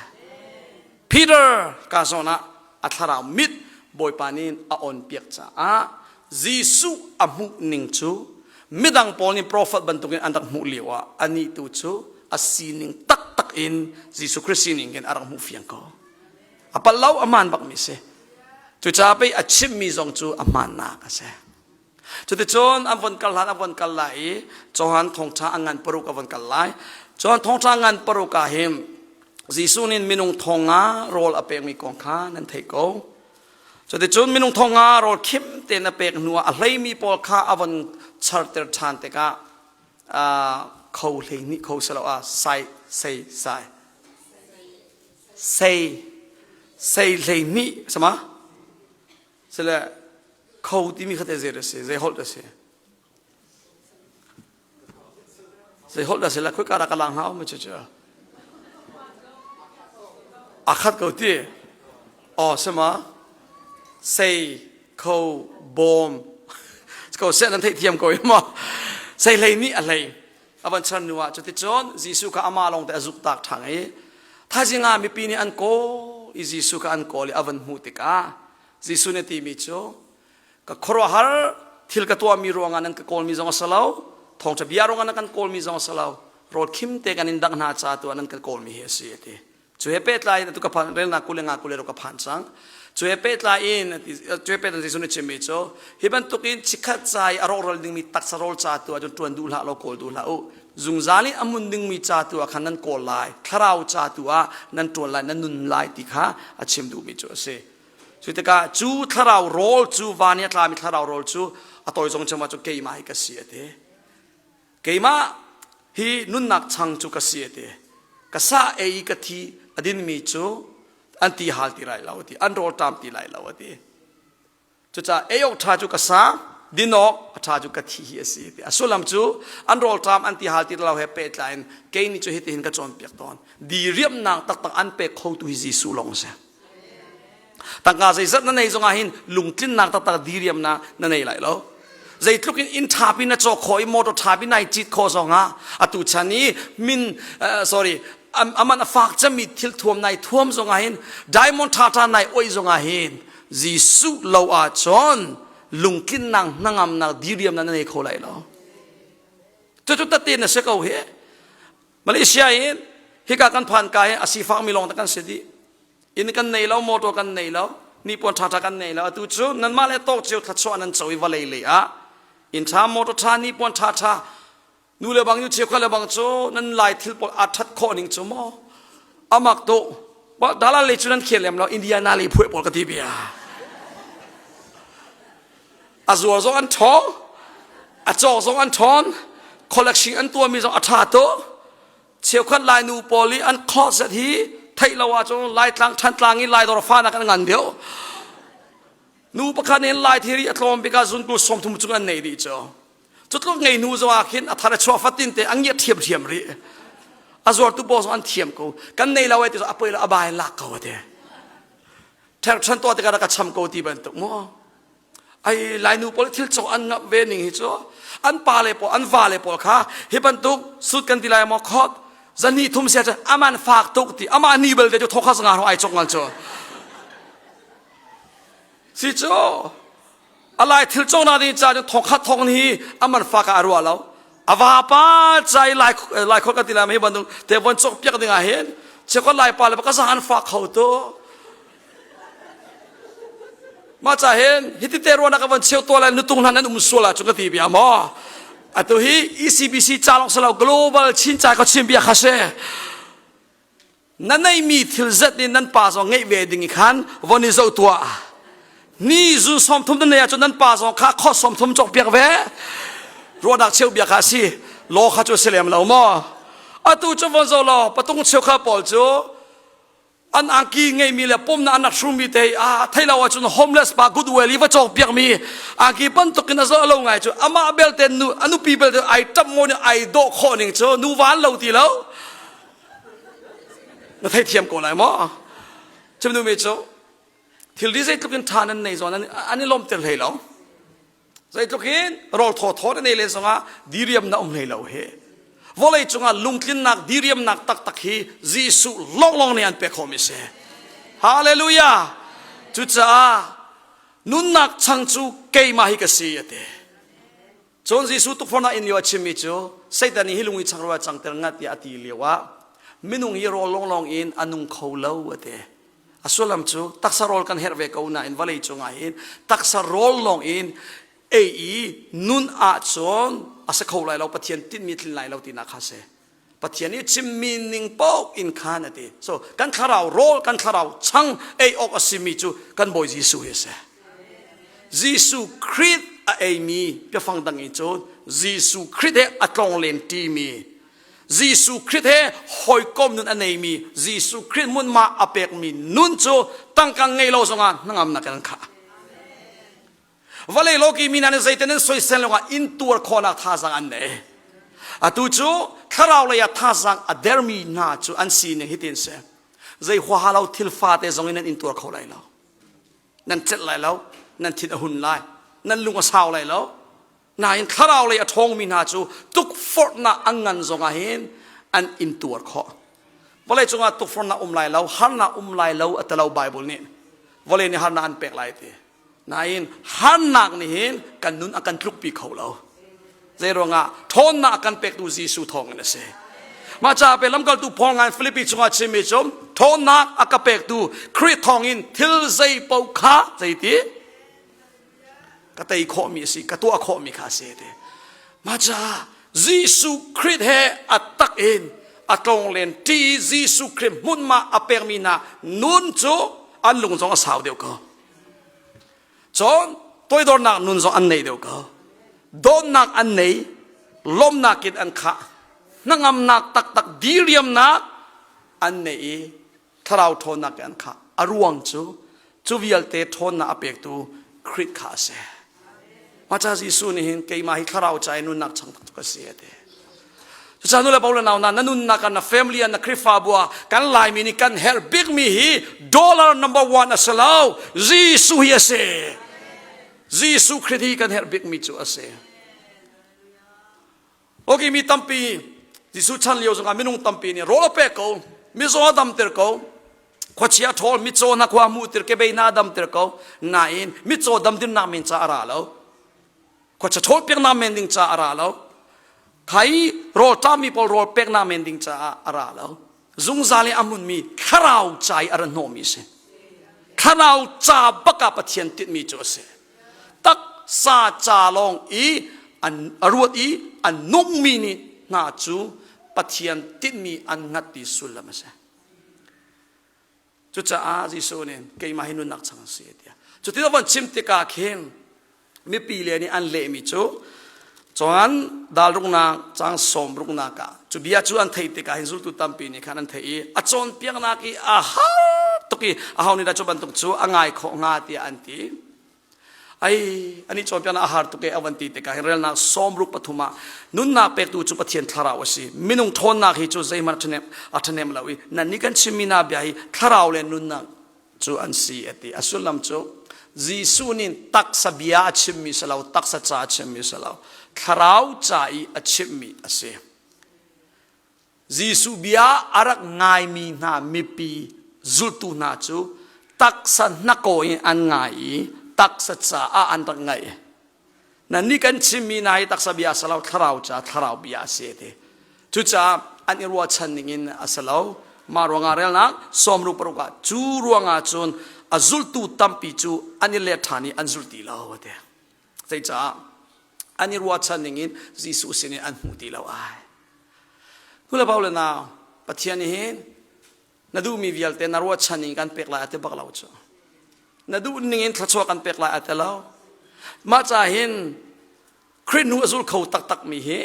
Peter ka zawn ah a thlarau mit Bawipa nih a on piak caah Jesuh a hmuh ning cu midang pawl nih profet bantukin an rak hmuh lio ah anih tu cu a sining taktak in Jesuh Khrist sining in a rak hmuh fiang ko. A palh lo a hmaan bakmi si. Cucaah pei a chimmi zong cu a hmaannak a si. Cuticun an von kal hlan an von kal lai i Johan thawngṭha a ngan paruk a von kal lai. Johan thawngṭha ngan paruk ah hin Jesuh nih minung thonga rawl a pekmi kong kha nan theih ko. Cuticun minung thonga rawl khim tein a pek hnuah a hleimi pawl kha a von charter ṭhan tikah kho hlei nih kho si lo ah sai sei sai sei sei hlei hnih sama Sile kho timi kha te zei a si zei holh a si zei holh a si la khoi ka ra ka lang hau ma chu chu. A khat ko ti. Aw sema sei kho bawm ko seh nan theihthiam ko i maw sei hlei nih a hlei a van chan nu ah cuticun Jesuh kha amah lawng te a zuk tak ṭhang i thaizing ah mipi nih an kawl i Jesuh kha an kawl i a van hmuh tikah Jesuh nih a timi cu ka khuaruahhar thil ka tuahmi ruangah nan ka kawlmi zong a si lo thawngṭha bia ruangah nan kan kawlmi zong a si lo rawl khim te kan in dangh hna ca tu ah nan kan kawlmi hi a si a ti Cu he pehtlai in atu ka phan relnak 23 ka phan cang. Cu he pehtlai in cu he pehtlai Jesuh nih chimmi cu hi bantuk in chikkhat ca i a rawkral dingmi taksa rawl ca tu ah cun ṭuan duh hlah law kawl duh hlah u. Zungzal in a mun dingmi ca tu ah khan nan kawl lai. Thlarau ca tu ah nan ṭuan lai, nan nun lai ti kha a chim duhmi cu a si. Cu tikah cu thlarau rawl cu van i a tlami thlarau rawl cu a tawi zong chim ah cun keimah hi ka si a ti. Keimah hi nunnak chang cu ka si a ti. Ka sa ei i ka thi a dinmi cu an ti hal ti lai lo a ti. An rawl ṭam ti lai lo a ti. Cucaah ei awk ṭha cu ka sa, din awk a ṭha cu ka thi hi a si a ti. A sullam cu an rawl ṭam an ti hal ti lo he pehtlai in kei nih cu hitihin ka cawnpiak tawn. Diriamnak taktak an pek khotu hi Jesuh lawng a si. Tangka zeizat na nei zongah hin lungtlinnak taktak diriamnak na nei lai lo. Zeitluk in inn ṭha pi na cawk khawh i motor ṭha pi nai cit khawh zongah atu chan i min sorry aman a fak cemmi thil thuam nai thuam zongah hin diamond ṭha ṭha nai oih zongah hin Jesuh lo ahcun lungtlinnak hnangamnak diriamnak na nei kho lai lo. Cucu tatte na si ko hi. Malaysia in hika kan phan ka hi a sifakmi lawng kan si dih. Inn kan nei lo, motor kan nei lo, hnipuan ṭhaṭha kan nei lo. Atu cu nanmah le tawk cio thluachuah nan co i vawlei lei ah inn ṭha, motor ṭha, hnipuan ṭhaṭha, nu le bang, nu cheukhat le bang cu nan lai thil pawl aa ṭhat khawh ning cu maw amak tu dala lei cu nan khel lem lo Indiana lei phuai pawl ka ti bia. A zuar zong an ṭhawng, a cawk zong an ṭhawn, collection an tuahmi zong a ṭha tuk. Cheukhat Lainu pawl i an closet hi theih lo ahcun Laitlang Thantlang i Laidawr fanak an ngan deuh. Nu pakhat nih Lai thiri a tlawm bik ah zuntu 30 cung an nei dih cu. Cutluk ngei hnu zong ah khin a thar a chuah fatin te an ngiat thiamthiam rih. A zuartu pawl zong an thiam ko. Kan nei lo ai ti a poi lo a bai lak ko ate. Ṭherchan tuah tikah rak ka cham ko ti bantuk mu. Ai Lainu pawl thil cawk an ngap ve ning hi cu an pa le pawl an va le pawl kha hi bantuk sut kan ti lai maw khot zani thum sia cu aman fak tuk ti ama ni bel te cu thokha sanga ro ai chok ngal cu si cu alai thil cawk na ding cha cu thokha thong hi aman fak a ruah lo a vapa chai lai lai khot ka ti lai hi bantuk te von chok piak ding ah hin chekot lai pa le ka sa an fak kho tu Mah ca hin hiti te ruahnak ka van cheu tuah lai nutung hna nan um sual ahcun ka ti bia maw? Atu hi ECBC ca lawng si lo global Chin ca ka chim bia kha si. Na neimi thil zet in nan pa zong ngeih ve ding i khan von i zoh tuah. Ni zun 30 nan nei ahcun nan pa zong kha kho 30 cawk piak ve. Ruahnak cheu bia kha si. Law kha cu si lem lo maw? Atu cu von zoh law patung cheu kha pawl cu an angki ngeimi le pomna an rak hrumi te a thei lo ahcun homeless pa goodwill i va cawk piakmi angki bantuk in a zo lo ngai cu amah belte nu a nupi belte ai ṭap mo nih ai dawh khawh ning cu nu van lo ti lo na theithiam ko lai maw chim duhmi cu thilri zeitluk in ṭha nan nei zawn an i lawmter hlei lo Zeitluk in rawl thawthaw na nei len zongah diriam na um hlei lo hi. Vawlei cungah lungtlinnak diriamnak taktak hi Jesuh lawnglawng nih an pek khawhmi si. Hallelujah! Cucaah nunnak chang cu keimah hi ka si a ti. Cun Jesuh tukforhnak in lio a chimmi cu Satan nih hi lung i changrua cangter ngat tiah a ti lio ah minung hi rawl lawnglawng in a nung kho lo a ti. A sullam cu taksa rawl kan herh ve ko nain vawlei cungah hin taksa rawl lawng in ei i nun ahcun a si kho lai lo Pathian tinhmi tlin lai lo tinak kha si. Pathian i chimmi ning paoh in khan a ti. So kan thlarau rawl kan thlarau chang ei awk a simi cu kan Bawi Jesuh hi a si. Jesuh Khrih a eimi biafang dang in cun Jesuh Khrih he a tlonglen ṭimi Jesuh Khrih he hawikom nun a neimi Jesuh Khrih hmunhma a pekmi nun cu tangka ngei lo zongah hnangamnak in an khah. Vawlei loki mi hna nih zeiten in soisel lawngah in tuar khawhnak thazaang an nei. Atu cu thlarau lei ah thazaang a dermi hna cu an sining hitin si. Zei huaha lo thil fate zong in nan intuar kho lai lo. Nan celh lai lo, nan thin a hun lai, nan lung a sau lai lo. Nain thlarau lei a ṭhawngmi hna cu tukforhnak an ngan zong ah hin an intuar khawh. Vawlei cungah tukforhnak um lai lo, harnak um lai lo a ti lo Bible nih. Vawlei nih harnak an pek lai ti. Nain harnak nih hin kan nun a kan tlukpi kho lo. Zei ruangah ṭhawnnak a kan pektu Jesuh thawngin a si. Mah caah pe lamkaltu Paul ngai Filipi chungah chimmi cu ṭhawnnak a ka pektu Khrih thawngin thil zei paoh kha zeiti ka tei khawhmi a si, ka tuah khawhmi kha a si ti. Mah caah Jesuh Khrih he a tak in a tlawnglen ṭi Jesuh Khrih hmunhma a pekmi hna nun cu an lung zong a sau deuh ko. Cun toidornak nun zong an nei deuh ko. Dawtnak an nei, lawmhnak in an khah, hnangamnak taktak diriamnak an nei i thlarau ṭhawnnak in an khah. A ruang cu cu vialte ṭhawnnak a pektu Khrih kha a si. Mah ca Jesuh nih hin keimah hi thlarau ca i nunnak chang taktak ka si a ti. Cucaah nu le pa le nau hna na nunnak ah na family ah na Khrihfabu ah kan Laimi nih kan herh bikmi hi dollar number one a si lo Jesuh hi a si. Jesuh Khrih hi kan herh bikmi cu a si. Okay, mi tampi Jesuh chan lio zongah minung tampi nih rawl a pek ko, mizaw a damter ko, khuachia ṭhawl mitcaw na khua hmuhtir kebei na damter ko, nain mitcaw damdirnak men ca a ra lo. Khuachia ṭhawl piaknak men ding ca a ra lo. Khai rawl ṭammi pawl rawl peknak men ding caah a ra lo. Zungzal i a hmunmi thlarau ca i a ra hnawhmi a si. Thlarau ca bak ah Pathian tinhmi cu a si. Taksa ca lawng i an a ruat i a nungmi nih hna cu Pathian tinhmi an hngat ti sullam a si. Cucaah Jesuh nih keimah hi nunnak chang a si tiah. Cutin a von chim tikah khin mipi le nih an lehmi cu cun dalruknak cang sawm ruknak ah cu bia cu an theih tikah hin zultu tampi nih khan an theih i a cawnpiaknak i a har tuk i aho nih dah cu bantuk cu a ngai khawh hnga tiah an ti. Ai ani cawnpiaknak a har tuk e a van ti tikah hin relnak sawmruk pathum ah nunnak pektu cu Pathian thlarau a si. Minung ṭhawnnak hi cu zeihmanh a ṭhahnem lo i nan nih kan chimmi hna bia hi thlarau le nunnak cu an si a ti. A sullam cu Jesuh nih taksa bia a chimmi si lo, taksa ca a chimmi si lo, thlarau ca i a chimmi a si. Jesuh bia a rak ngaimi hna mipi zultu hna cu taksa hnakaw in an ngai i taksa caah an rak ngaih. Nannih kan chimmi hna hi taksa bia a si lo, thlarau ca thlarau bia a si ti. Cucaah an i ruahchan ning in a si lo. Mah ruangah relnak sawmru paruk ah cu ruangah cun a zultu tampi cu an i let ṭhan i an zul ti lo a ti. Zeicah an i ruahchan ning in Jesuh sin in an hmu ti lo ai. Nulepa le nau, Pathian nih hin na duhmi vialte na ruahchan ning kan pek lai a ti bak lo cu. Na duh ning in thluachuah kan pek lai a ti lo. Mah ca hin Khrih hnu a zul kho taktak mi hi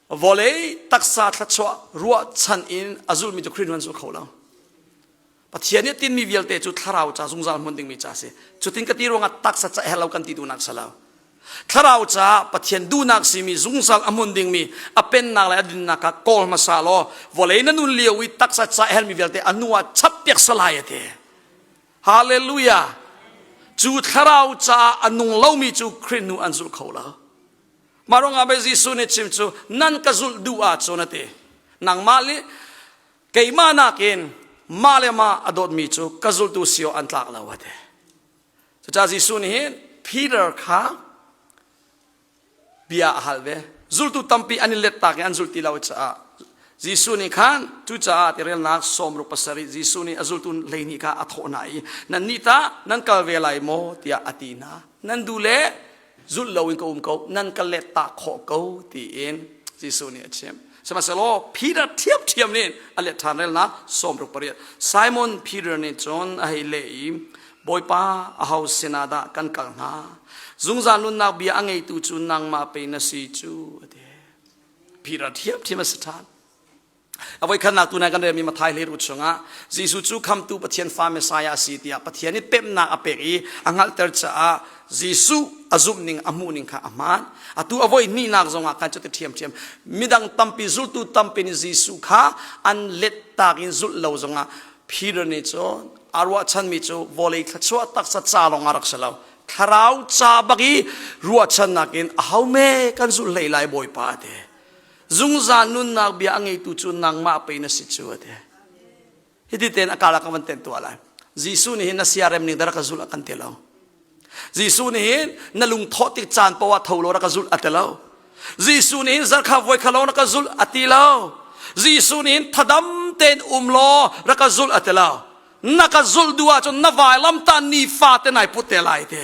vawlei taksa thluachuah ruahchan in a zulmi cu Khrih hnu an zul kho lo. Pathian nih tinmi vialte cu thlarau ca zungzal hmun dingmi ca a si. Cutin ka ti ruangah taksa ca herh lo kan ti duhnak si lo. Thlarau ca Pathian duhnak simi zungzal a hmun dingmi a pennak le a dinnak kha kawl hmasa law vawlei na nun lio i taksa ca herhmi vialte a hnu ah chap piak salai a ti. Hallelujah! Cu thlarau caah a nung lomi cu Khrih hnu an zul kho lo. Mah ruangah pei Jesuh nih chim cu nan ka zulh duh ahcun a ti. Nangmah le keimah nakin mah le mah a dawtmi cu ka zultu si awk an tlak lo a ti. Cucaah Jesuh nih hin Peter kha bia a hal ve. Zultu tampi an i let tak i an zul ti lo caah Jesuh nih khan cucaah tirelnak sawmruk pasarih Jesuh nih a zultu 12 kha a thawh hna i nannih tah nan kal ve lai maw tiah a ti hna. Nan duh le zulh loin ka um ko nan ka let ta khawh ko tiin Jesuh nih a chim. Sihmanhsehlaw Peter ṭhiamṭhiam nih a let ṭhan relnak 68 Simon Peter nih cun a hei leh i Bawipa aho sinah dah kan kal hnga zungzal nunnak bia a ngeitu cu nangmah pei na si cu a ti. Peter ṭhiamṭhiam a si ṭhan. A voikhatnak tu nai kan relmi Matthai hleiru chungah Jesuh cu khamtu Pathian fa Messiah a si tiah Pathian nih pemhnak a pek i a hngalhter caah Jesuh a zumh ning a hmuh ning kha a hmaan. Atu a voi hnihnak zongah khan cuti ṭhiamṭhiam midang tampi zultu tampi nih Jesuh kha an let tak in zulh lo zongah. Peter nih cun aa ruahchanmi cu vawlei thluachuah taksa ca lawng a rak si lo. Thlarau ca bak i ruahchannak in aho me kan zulh hlei lai Bawipa a ti. Zungzal nunnak bia a ngeitu cu nangmah pei na si cu a ti. Hiti tein a kala ka van tenh tuah lai. Jesuh nih hin na siarem ning rak ka zulh a kan ti lo. Jesuh nih hin na lungthawh tik caan paoh ah tho law rak ka zulh a ti lo. Jesuh nih hin zarkha voi kha lawng rak ka zulh a ti lo. Jesuh nih hin thadam tein um law rak ka zulh a ti lo. Na ka zulh duh ahcun na vailamtah nifa te nai put te lai te.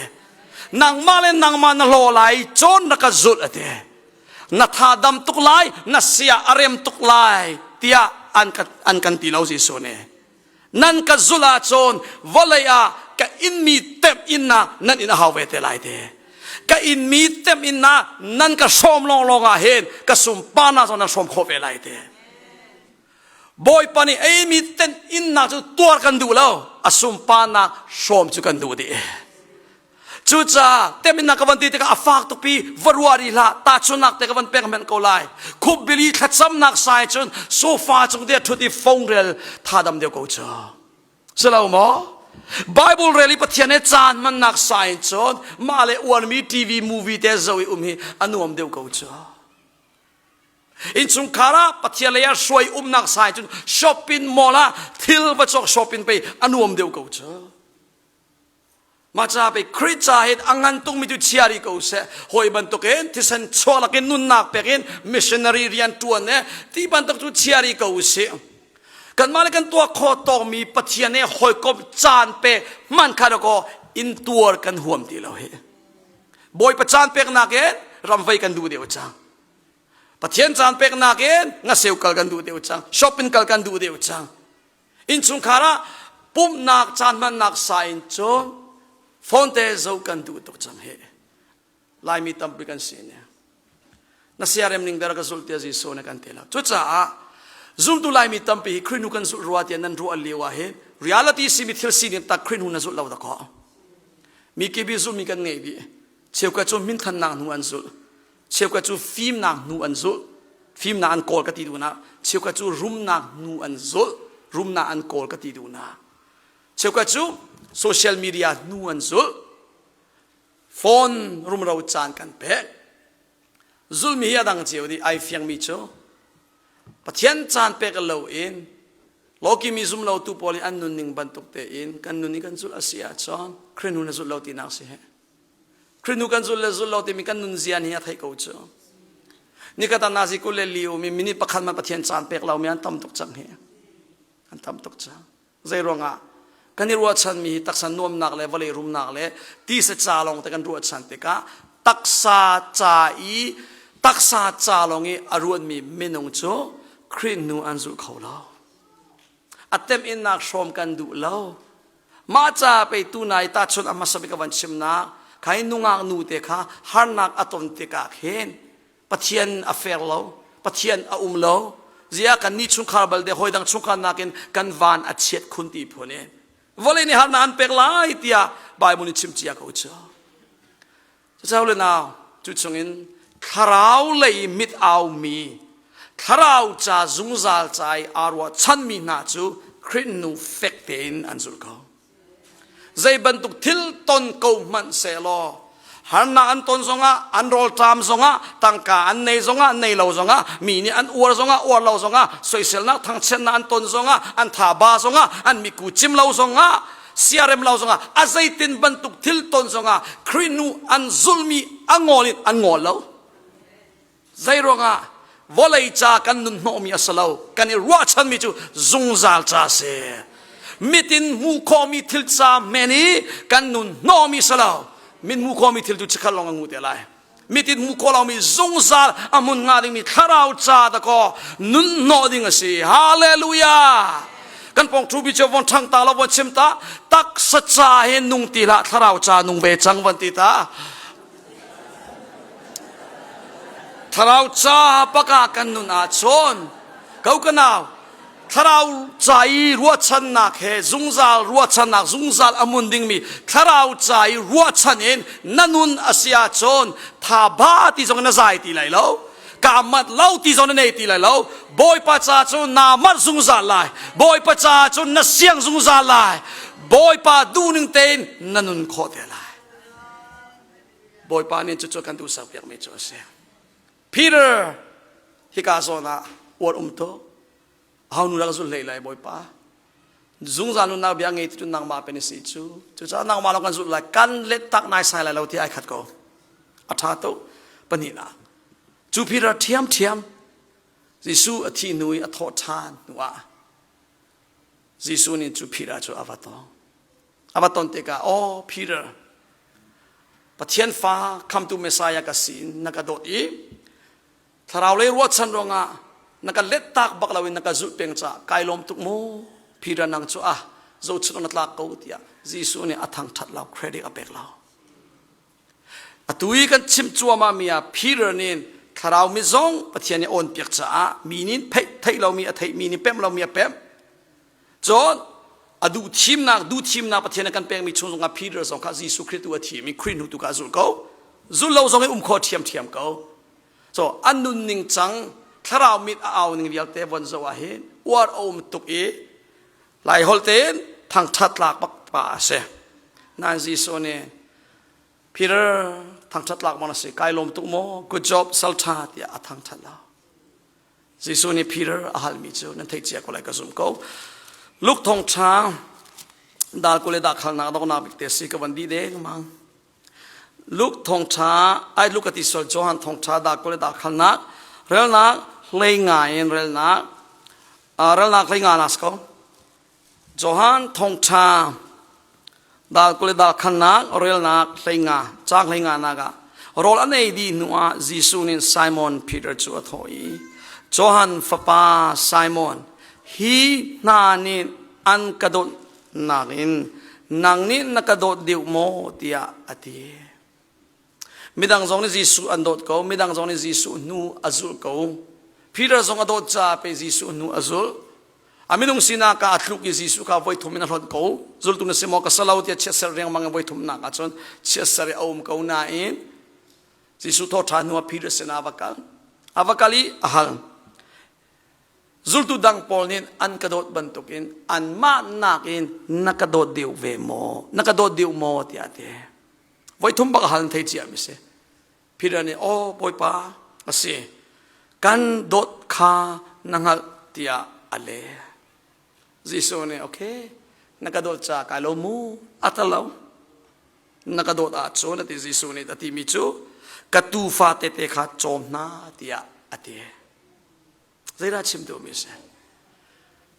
Nangmah le nangmah na hlaw lai cawn rak ka zulh a ti. Na tha dam tuk lai, na sia a rem tuk lai tiah an kan, an kan ti lo Jesuh nih. Nan ka zulh ahcun vawlei ah ka inmi temh innak nan in a hau ve te lai te. Ka inmi temh innak nan ka hrawm lawnglawng ah hin ka sunparnak zong nan hrawm khawh ve lai te. Bawipa nih eimi tenh innak cu tuar kan duh lo, a sunparnak hrawm cu kan duh dih. Cucaah teminnak ka van ti tikah a fak tukpi va ruah rih hlah tahchunnak te ka van pek men ko lai khupbili thlacamnak sai cun sofa cung te ṭhut i phone rel tha dam deuh ko cu si lo maw Bible rel i Pathian he caan hmannak sai cun mah le uarmi TV movie te zo i um hi a nuam deuh ko cu Innchungkhar ah Pathian lei ah hruai umnak sai cun shopping mall ah thil va cawk shopping pei a nuam deuh ko cu Mah ca pei Khrih ca hin a ngan tungmi cu chia rih ko seh. Hawi bantukin thisen chuak lakin nunnak pek in missionary rian ṭuan e ti bantuk cu chia rih ko usih. Kanmah le kan tuah khawh tawkmi Pathian he hawikom caan pe hman kha dakaw in tuar kan huam ti lo hi. Bawipa caan peknak in ramvei kan duh deuh cang. Pathian caan peknak in ngaseu kal kan duh deuh cang. Shopping kal kan duh deuh cang. Innchungkhar ah pumhnak caan hmannak sa in cun phone te zoh kan duh tuk cang hi. Laimi tampi kan si ne. Na siarem ning dara ka zulh tiah Jesuh nih kan ti lo. Cucaah zumtu Laimi tampi hi Khrih hnu kan zulh rua tiah nan ruah lio ah hin reality simi thil sining tak Khrih hnu na zulh lo da kaw. Mi kibi zulhmi kan ngei dih. Cheukhat cu minthannak hnu an zulh. Cheukhat cu fimnak hnu an zulh. Fimnak an kawl ka ti duhnak. Cheukhat cu rumnak hnu an zulh. Rumnak an kawl ka ti duhnak. Cheukhat cu social media hnu an zulh. Phone rumro caan kan pek. Zulmi hi a dang cio dih ai fiangmi cu Pathian caan pek lo in lawkimi zum lo tu pawl i an nunning bantuk tein kan nun i kan zulh a si ahcun Khrih hnu na zulh lo tinak si he. Khrih hnu kan zulh le zulh lo timi kan nunzia nih a theih ko cu. Nikhat ah nazi 22 mi minute pakhat man Pathian caan pek lomi an tam tuk cang hi. An tam tuk cang. Zei ruangah kan i ruahchanmi hi taksa nuamnak le vawlei rumnak le tisa ca lawng te kan ruahchan tikah taksa ca i taksa ca lawng i a ruatmi minung cu Khrih hnu an zulh kho lo. A temhinnak hrawm kan duh lo. Mah ca pei tu nai tahchun a hmasa bik ka van chimnak khai nungak nu te kha harnak a ton tikah khin Pathian a fair lo Pathian a um lo zia kan ni chungkhar bal de hoi dang chungkhar nakin kan van a chiat khun ti phun in vawlei nih harnak an pek lai tiah Bible nih chim cia ko cu Cucaah le nau cu chungin thlarau lei mit aumi thlarau ca zungzal ca i aa ruahchanmi hna cu Khrih nu fek tein an zulh ko. Zei bantuk thil ton ko hmanh sehlaw harnak an ton zongah an rawlṭam zongah tangka an nei zongah nei lo zongah mi nih an uar zongah uar lo zongah soiselnak thangchiatnak an ton zongah an thaba zongah an miku cim lo zongah siarem lo zongah a zeitin bantuk thil ton zongah Khrih nu an zulmi a ngawl in an ngawl lo zei ruangah vawlei ca kan nun hnawhmi a si lo kan i ruahchanmi cu zungzal ca si mit in hmuh khawhmi thil ca men i kan nun hnawhmi si lo mit hmuh khawhmi thil cu chikkhat lawng a ngu te lai mit in hmuh khawh lomi zungzal a hmun hnga dingmi thlarau ca dakaw nun hnawh ding a si hallelujah kan pong thu bi chu von thang ta lo von chim ta taksa ca he nung ti hlah thlarau ca nung ve cang von ti ta thlarau ca paka kan nun ah chon ko kanau thlarau ca i ruahchannak he zungzal ruahchannak zungzal a mun dingmi thlarau ca i ruahchan in na nun a si ahcun tha ba ti zong na zai ti lai lo. Kaa manh lo ti zong na nei ti lai lo. Bawipa ca cu naa manh zungzal lai. Bawipa ca cu na siang zungzal lai. Bawipa duhning tein na nun khawh te lai. Bawipa nih cucu kan duhsak piakmi cu a si. Peter hika zawn ah uar um tuk. Aho nu rak zul hlei lai Bawipa. Zungzal nunnak bia ngei tu nangmah pen si cu. Cucaah nangmah lawng kan zulh lai. Kan let tak nai sai lai lo ti ai khat ko. A ṭha tuk. Pahnihnak. Cu Peter ṭhiamṭhiam Jesuh a thih hnu i a thawh ṭhan hnu ah Jesuh nih cu Peter cu a va tong. A va ton tikah, "Oh Peter, Pathian fa khamtu Messiah ka si in na ka dawt i thlarau lei ruahchan ruangah na ka let tak bak loin na ka zulh peng caah kai lawm tuk mu Peter nang cu ah zohchunh na tlak ko tiah Jesuh nih a thangṭhat lo credit a pek lo atu i kan chim cuahmah mi ah Peter nih thlarau mi zong Pathian nih awn piak caah mi nih theih theih lomi a theih mi nih pemh lomi a pemh cun a duh thimnak duh thimnak Pathian a kan pekmi chung zongah Peter zong kha Jesuh Khrih tu a thim i Khrih hnu tu kha a zulh ko zulh lo zong in um kho ṭhiamṭhiam ko So an nunning cang thlarau mit a au ning vialte von zoh ah hin uar a um tuk i lai holh tein thangṭhat tlak bak pa a si. Nain Jesuh nih Peter thangṭhat tlak maw na si kai lawm tuk maw good job salṭha tiah a thangṭhat lo. Jesuh nih Peter a halmi cu nan theih cia ko lai ka zum ko. Luke thawngṭha dal kule dah khalnak doknak bik te si ka van di deng mang. Luke thawngṭha ai Luke a ti sual Johan thawngṭha dah kule dah khalnak relnak hlei nga in relnak relnak hlei nga nas ko Johan thawngṭha dal kule dah khalnak relnak hlei nga caang hlei nga nak ah rawl an ei dih hnu ah Jesuh nih Simon Peter cu a thawh i Johan fapa Simon hi hna nih an ka dawt nakin nang nih na ka dawt deuh maw tiah a ti. Midang zong nih Jesuh an dawt ko, midang zong nih Jesuh hnu a zulh ko. Peter zong a dawt caah pe Jesuh hnu a zulh. A minung sinak ah a tluk i Jesuh kha voi thum in a hlonh ko. Zultu na si maw ka salo tiah chiatser riangmang in voi thum nak ahcun chiatser i a um ko nain Jesuh thawhṭhan hnu ah Peter sinah a va kal. A va kal i a hal. Zultu dang pawl nih an ka dawt bantukin anmah nakin na ka dawt deuh ve maw? Na ka dawt deuh maw? tiah a ti. Voi thum bak a hal thei cia mi si. Peter nih, "Aw Bawipa, a si. Kan dawt kha na hngalh," tiah a leh. Jesuh nih, "Okay, na ka dawt caah kai lo mu." A ta lo. Na ka dawt ahcun a ti Jesuh nih a timi cu ka tuufa tete kha cawm hna tiah a ti. Zeidah chim duhmi a si?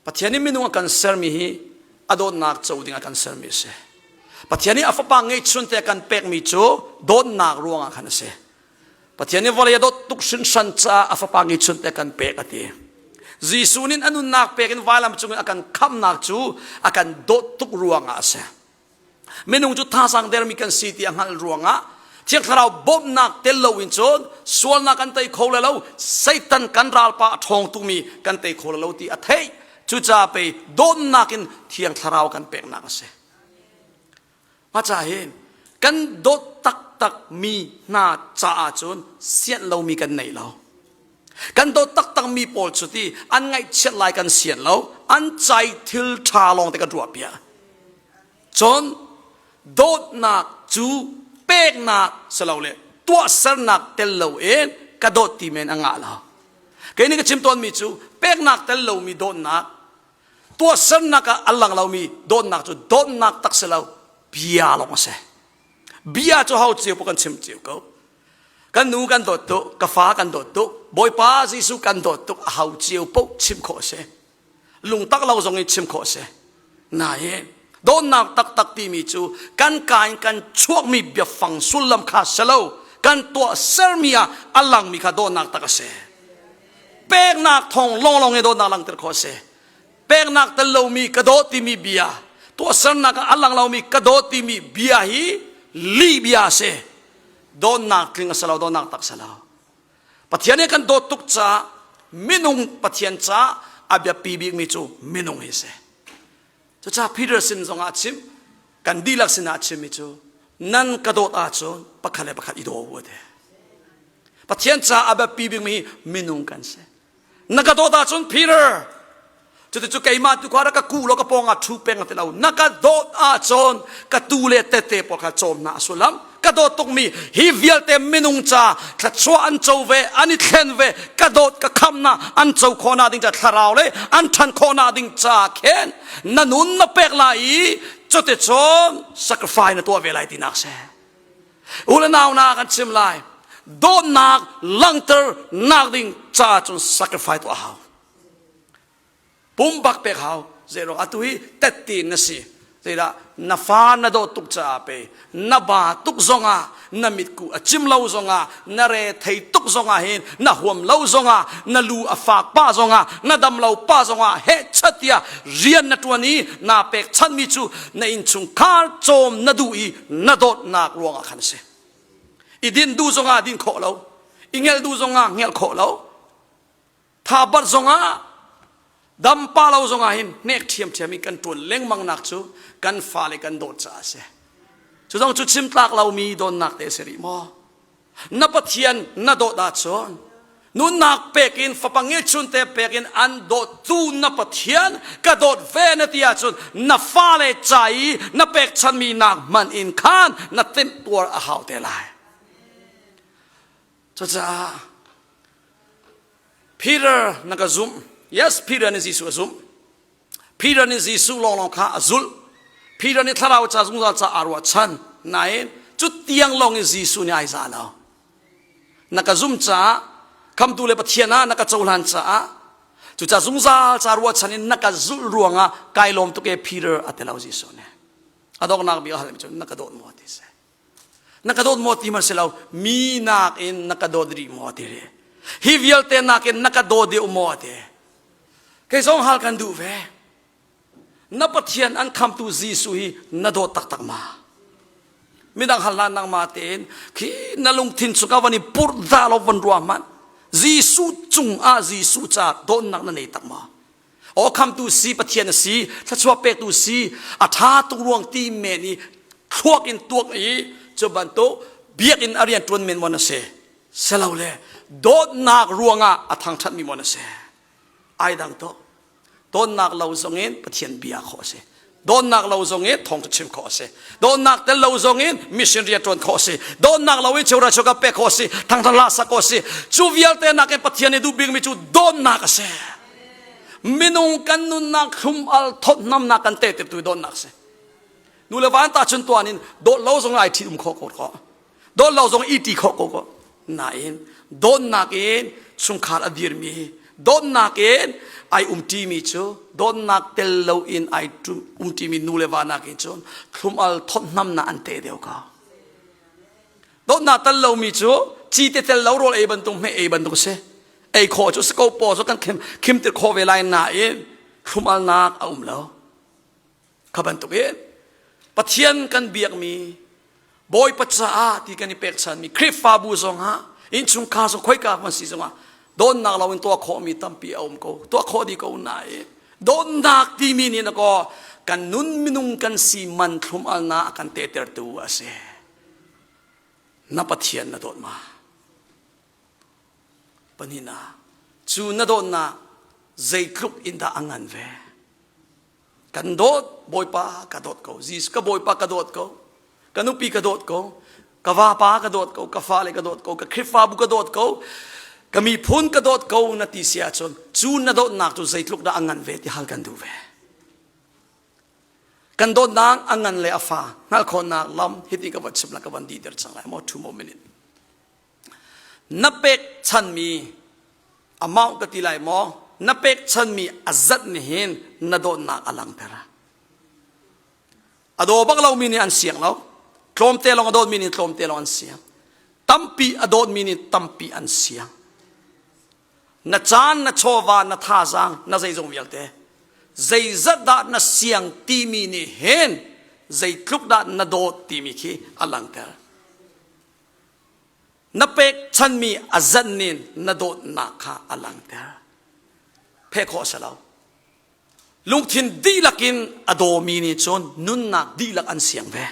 Pathian nih minung a kan sermi hi a dawtnak co ding a kan sermi a si. Pathian nih a fapa ngeihchun te a kan pekmi cu dawtnak ruangah khan a si. Pathian nih vawlei a dawt tuk hrinhran caah a fapa ngeihchun te a kan pek a ti. Jesuh nih a nunnak pek in vailam cungin a kan khamhnak cu a kan dawt tuk ruangah a si. Minung cu thazaang dermi kan si ti a hngalh ruangah Thiang Thlarau bawmhnak tel loin cun sualnak kan tei kho lo, Satan kan ralpa a ṭhawng tukmi kan tei kho lo ti a theih. Cucaah pei dawtnak in Thiang Thlarau kan peknak a si. Mah ca hin kan dawt taktak mi hna caah cun sianh lomi kan nei lo. Kan dawt taktak mi pawl cu ti an ngaihchiat lai kan sian lo, an cai thil ṭha lawng te kan ruah piak. Cun dawtnak cu peknak silole tuahsernak tel loin ka dawt ti men a ngah lo. Kei nih ka chim tawnmi cu peknak tel lomi dawtnak, tuahsernak ah a lang lomi dawtnak cu dawtnak tak si lo, bia lawng a si. Bia cu ho cio kan chim cio ko. Kan nu kan dawt tuk, ka fa kan dawt tuk, Bawipa Jesuh kan dawt tuk, a ho cio paoh chim khawh a si. Lungtak lo zong in chim khawh a si. Nain dawtnak taktak timi cu kan ka in kan chuakmi biafang sullam kha si lo, kan tuahsermi ah a langmi kha dawtnak tak a si. Peknak thawng lawnglawng in dawtnak langhter khawh a si. Peknak tel lomi ka dawt timi bia, tuahsernak ah a lang lomi ka dawt timi bia hi lih bia a si. Dawtnak tling a si lo, dawtnak tak a si lo. Pathian nih kan dawt tuk caah minung Pathian caah a biapi bikmi cu minung hi si. Cucaah Peter sin zongah a chim, kan dihlak sinah a chimmi cu nan ka dawt ahcun pakhat le pakhat i daw u a ti. Pathian ca a biapi bikmi hi minung kan si. Na ka dawt ahcun Peter, cuti cu keimah tu kha rak ka kuh law ka pawng ah ṭhu peng ti lo. Na ka dawt ahcun ka tu le tete pawl kha cawm hna a sullam. Ka dawt tukmi hi vialte minung ca thluachuah an co ve, an i thlen ve, ka dawt ka khamnak an co khawhnak ding ca thlarau le an ṭhan khawhnak ding ca khin na nun na pek lai i cuticun sacrifice na tuah ve lai tinak si. U le nau na kan chim lai. Dawtnak langhter nak ding ca cun sacrifice tuah hau. Pumbak pek hau. Zeiruang atu hi tette na si. Zeidah na fa na dawt tuk caah pe na ba tuk zongah na mitku a cim lo zongah na re thei tuk zongah hin na huam lo zongah na lu a fak pa zongah na dam lo pa zongah heh chatia rian na tuan i na pek chanmi cu na innchungkhar cawm na duh i na dawtnak ruangah khan a si i din duh zongah din khawh lo i ngelh duh zongah ngelh khawh lo tha bat zongah dam pa lo zongah hin hnek ṭhiamṭhiam in kan ṭuan lengmang nak cu kan fale kan dawt caah a si cu zong cu chim tlak lomi dawnnak te a si rih maw Na Pathian na dawt ahcun nunnak pek in fapa ngilchunte pek in an dawttu na Pathian ka dawt ve na ti ahcun na fale ca i na pekchanmi nak hmanh in khan na temtuar a hau te lai. Cucaah Peter na ka zumh. Yes, Peter nih Jesuh a zumh. Peter nih Jesuh lawnglawng kha a zulh. Peter nih thlarau ca zungzal ca aa ruahchan. Nain cu tiang lawng in Jesuh nih ai za lo. Na ka zum caah khamtu le Pathian ah na ka cohlan caah cucaah zungzal ca ruahchan in na ka zulh ruangah kai lawm tuk e Peter a ti lo Jesuh nih. A donghnak bik a halmi cu na ka dawt maw ti si. Na ka dawt maw ti man si lo mi nakin na ka dawt rih maw ti ri. Hi vialte nakin na ka daw deuh maw ti. Kei zong hal kan duh ve. Na Pathian an khamtu Jesuh hi na dawt taktak ma? Midang hal hlah nangmah tein khi na lungthin chungah van i purh dah lo van ruah hmanh. Jesuh cungah Jesuh ca dawtnak na nei tak ma? Aw khamtu si Pathian a si, thluachuah pektu si, a ṭha tuk ruang ti men i thluak in tuak i cu bantuk biakinn a rian ṭuan men maw na si? Silole dawtnak ruangah a thangṭhatmi maw na si? Ai dang tuk. Dawtnak lo zongin Pathian bia khawh a si. Dawtnak lo zongin thawngṭha chim khawh a si. Dawtnak tel lo zongin mission rian ṭuan khawh a si. Dawtnak lo in cheuhra cheuka pek khawh a si. Thangṭhat hla sak khawh a si. Cu vialte nakin Pathian nih duh bikmi cu dawtnak a si. Minung kan nunnak thlum al thawtnamnak kan tehtertu dawtnak a si. Nu le van ta chun tuan in dawt lo zong ai ṭhi um khawh ko khawh. Dawt lo zong i ṭi khawh ko ko. Nain dawtnak in chungkhar a dirmi dawtnak in ai umṭimi cu dawtnak tel loin ai umṭimi nu le va nakin cun thlum-al thawtnamnak an teh deuh ko. Dawtnak tel lomi cu cite tel lo rawl ei bantuk hmeh ei bantuk a si. Ei khawh cu si ko paw cu kan khim khim tir khawh ve lai nain thlum-alnak a um lo. Kha bantukin Pathian kan biakmi Bawipa caah ti kan i pekchanmi Khrihfabu zongah innchungkhar zong khoika hman si zongah dawtnak lo in tuah khawhmi tampi a um ko tuah khawh dih ko nain dawtnak timi nih na kaw kan nun minung kan si man thlum alnak a kan tehtertu a si na Pathian na dawt ma pahnihnak cu na dawtnak zeitluk in dah a ngan ve Kan dawt, Bawipa ka dawt ko. Jesus ka Bawipa ka dawt ko. Ka nupi ka dawt ko. Ka vapa ka dawt ko. Ka fale ka dawt ko. Ka Khrihfabu ka dawt ko. Ka miphun ka dawt ko na ti si ahcun cu na dawtnak cu zeitluk dah a ngan ve ti hal kan duh ve. Kan dawtnak a ngan le a fa hngalh khawhnak lam hiti ka van chim la ka van dihter cang lai maw two more minute. Na pekchanmi amount ka ti lai maw na pekchanmi a zat nih hin na dawtnak a langhter. A daw bak lomi nih an siang lo. Tlawmte lawng a dawtmi nih tlawmte lawng an siang. Tampi a dawtmi nih tampi an siang. Na caan, na chawva, na thazaang, na zeizong vialte zeizat dah na siang timi nih hin zeitluk dah na dawt timi khi a langhter. Na pekchanmi a zan nin na dawtnak kha a langhter. Pheh khawh a si lo. Lungthin dihlak in a dawmi nih cun nunnak dihlak an siang ve.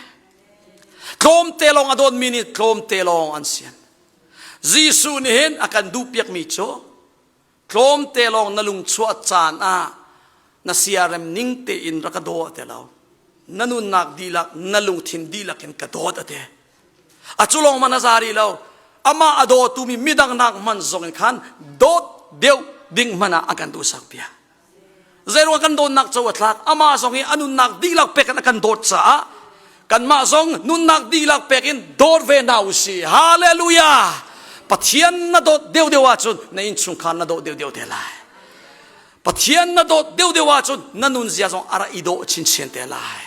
Tlawmte lawng a dawtmi nih tlawmte lawng an sian. Jesuh nih hin a kan duhpiakmi cu tlawmte lawng na lung chuah caan ah na siarem ning tein rak ka daw te lo. Na nunnak dihlak, na lungthin dihlak in ka dawt a ti. A cu lawng man a za rih lo. Amah a dawtu mi midang nak hman zong in khan dawt deuh ding hmanh ah a kan duhsak piak. Zeiruang kan dawtnak co a thlak amah zong hi a nunnak dihlak pek in a kan dawt caah kanmah zong nunnak dihlak pek in dawt ve hna u sih. Hallelujah! Pathian na dawt deuhdeuh ahcun na innchungkhar na dawt deuhdeuh te lai. Pathian na dawt deuhdeuh ahcun na nunzia zong a ra i dawh chinchin te lai.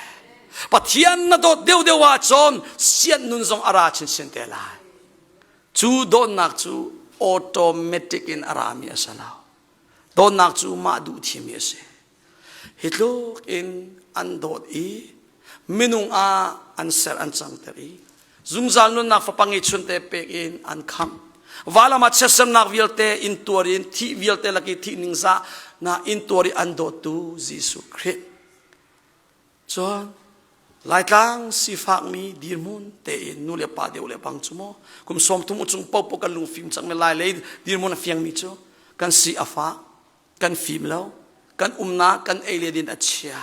Pathian na dawt deuhdeuh ahcun sian nun zong a ra chinchin te lai. Cu dawtnak cu automatic in a rami a si lo. Dawtnak cu mah duh thimi a si. Hi tluk in an dawt i minung ah an ser an cangter i zungzal nunnak fapa ngeihchunte pek in an khamh. Valam ah chiatsernak vialte in tuar in thih vialte lak i thih ningzah na in tuar i an dawttu Jesuh Khrih. Cun Laitlang sifakmi dirhmun tein nu le pa deuh le bang cu maw kum 30 chung popo kan lungfim cang le lai lei dirhmun a fiangmi cu kan si a fak kan fim lo kan umnak kan ei le din a chia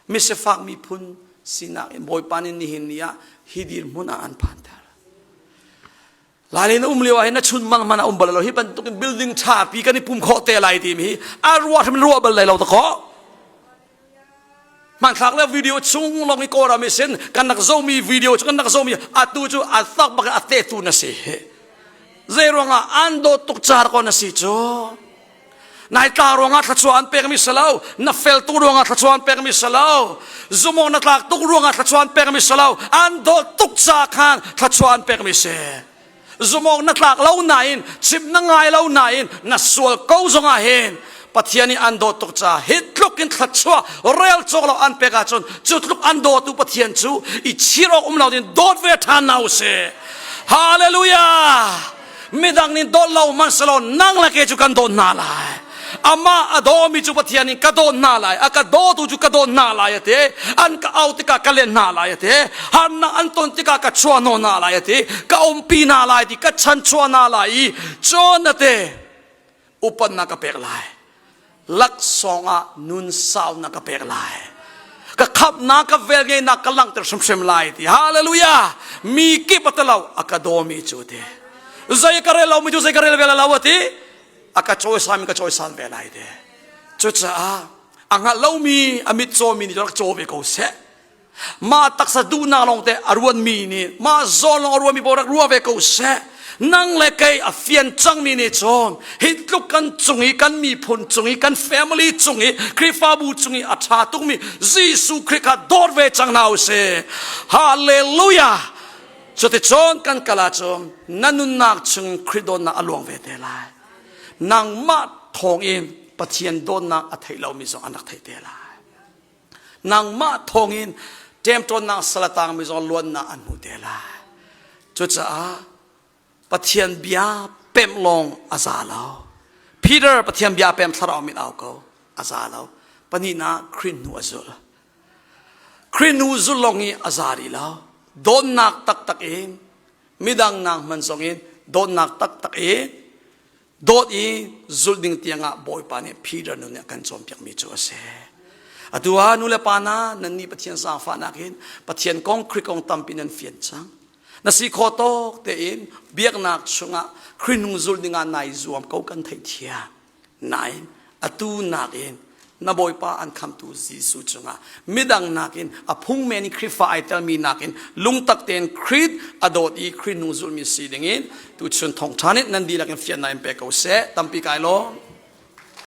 misifak miphun sinak in Bawipa nih nihin ni ah hi dirhmun ah an phanter Lai na um lio ah hin na chun mang man a um bal lo hi bantuk in building tha pi kan i pum khawh te lai ti mi a ruah hrim ruah bal lai lo ta khawh hmanthlak le video chung long i kawram i sin kan nak zomi video cu kan nak zomi atu cu a tak bak a te tu na si zei ruangah an dawt tuk car ko na si cu nai tla ruangah thluachuah an pekmi si lo na fel tuk ruangah thluachuah an pekmi si lo zumawk na tlak tuk ruangah thluachuah an pekmi si lo an dawt tuk ca khan thluachuah an pekmi si zumawk na tlak lo nain chim na ngai lo nain na sual ko zongah hin Pathian nih an dawt tuk ca hi tluk in thluachuah rel cawk lo an pek ahcun cu tluk an dawtu Pathian cu i chir awk um lo in dawt ve ṭhan na usih Hallelujah midang nih dawt lo hmanhsehlaw nang le kei cu kan dawt hna lai amah a dawmi cu Pathian in ka dawt hna lai a ka dawtu cu ka dawt hna lai a ti an ka au tikah ka len hna lai a ti harnak an ton tikah ka chuah hnawh hna lai a ti ka umpi hna lai ti ka chanchuah hna lai i cun a ti upatnak ka pek lai laksawng ah nun saunak ka pek lai ka khamhnak ka velngeihnak ka langhter hrimhrim lai ti hallelujah mi kip a talo a ka dawmi cu ti zei ka rel lomi cu zei ka rel ve lo a ti a ka cawisan ka cawisan ve lai ti cucaah a hngalh lomi a mit cawmi nih rak caw ve ko seh mah taksa duhnak lawngte a ruanmi nih mah zawn lawng a ruanmi paoh rak ruah ve ko seh nang le kei a fian cangmi nih cun hi tluk kan cung i kan miphun cung i kan family cung i Khrihfabu cung i a ṭha tukmi Jesuh Khrih kha dawt ve cang hna usih hallelujah cuticun kan kal ahcun na nunnak chung Khrih dawtnak a luang ve te lai nangmah thawng in Pathian dawtnak a theih lomi zong an rak theih te lai nangmah thawngin ṭemṭawnnak salatang mi zong luannak an hmu te lai cucaah Pathian bia pemh lawng a za lo Peter Pathian bia pem thlarau min au ko a za lo pahnihnak Khrih hnu a zul Khrih hnu zul lawng hi a za rih lo dawtnak taktak in midang nak hman zong in dawtnak taktak in dawt i zulh ding tiangah Bawipa nih Peter nun nih a kan cawnpiakmi cu a si. Atu ah nu le pa hna nannih Pathian zaangfahnak in Pathian kong Khrih kong tampi nan fian cang. Na si khawh tawk tein biaknak chungah Khrih nung zulh dingah nai zuam ko kan theihthiam. Nain atu nakin na Bawipa an khamtu Jesuh cungah midang nakin a phung men in Khrihfa ai telmi nakin lungtak tein Khrih a dawt i Khrih nung zulmi si dingin tuchun thawngṭha nih nan dihlak in fiannak in pe ko seh tampi kai lawm.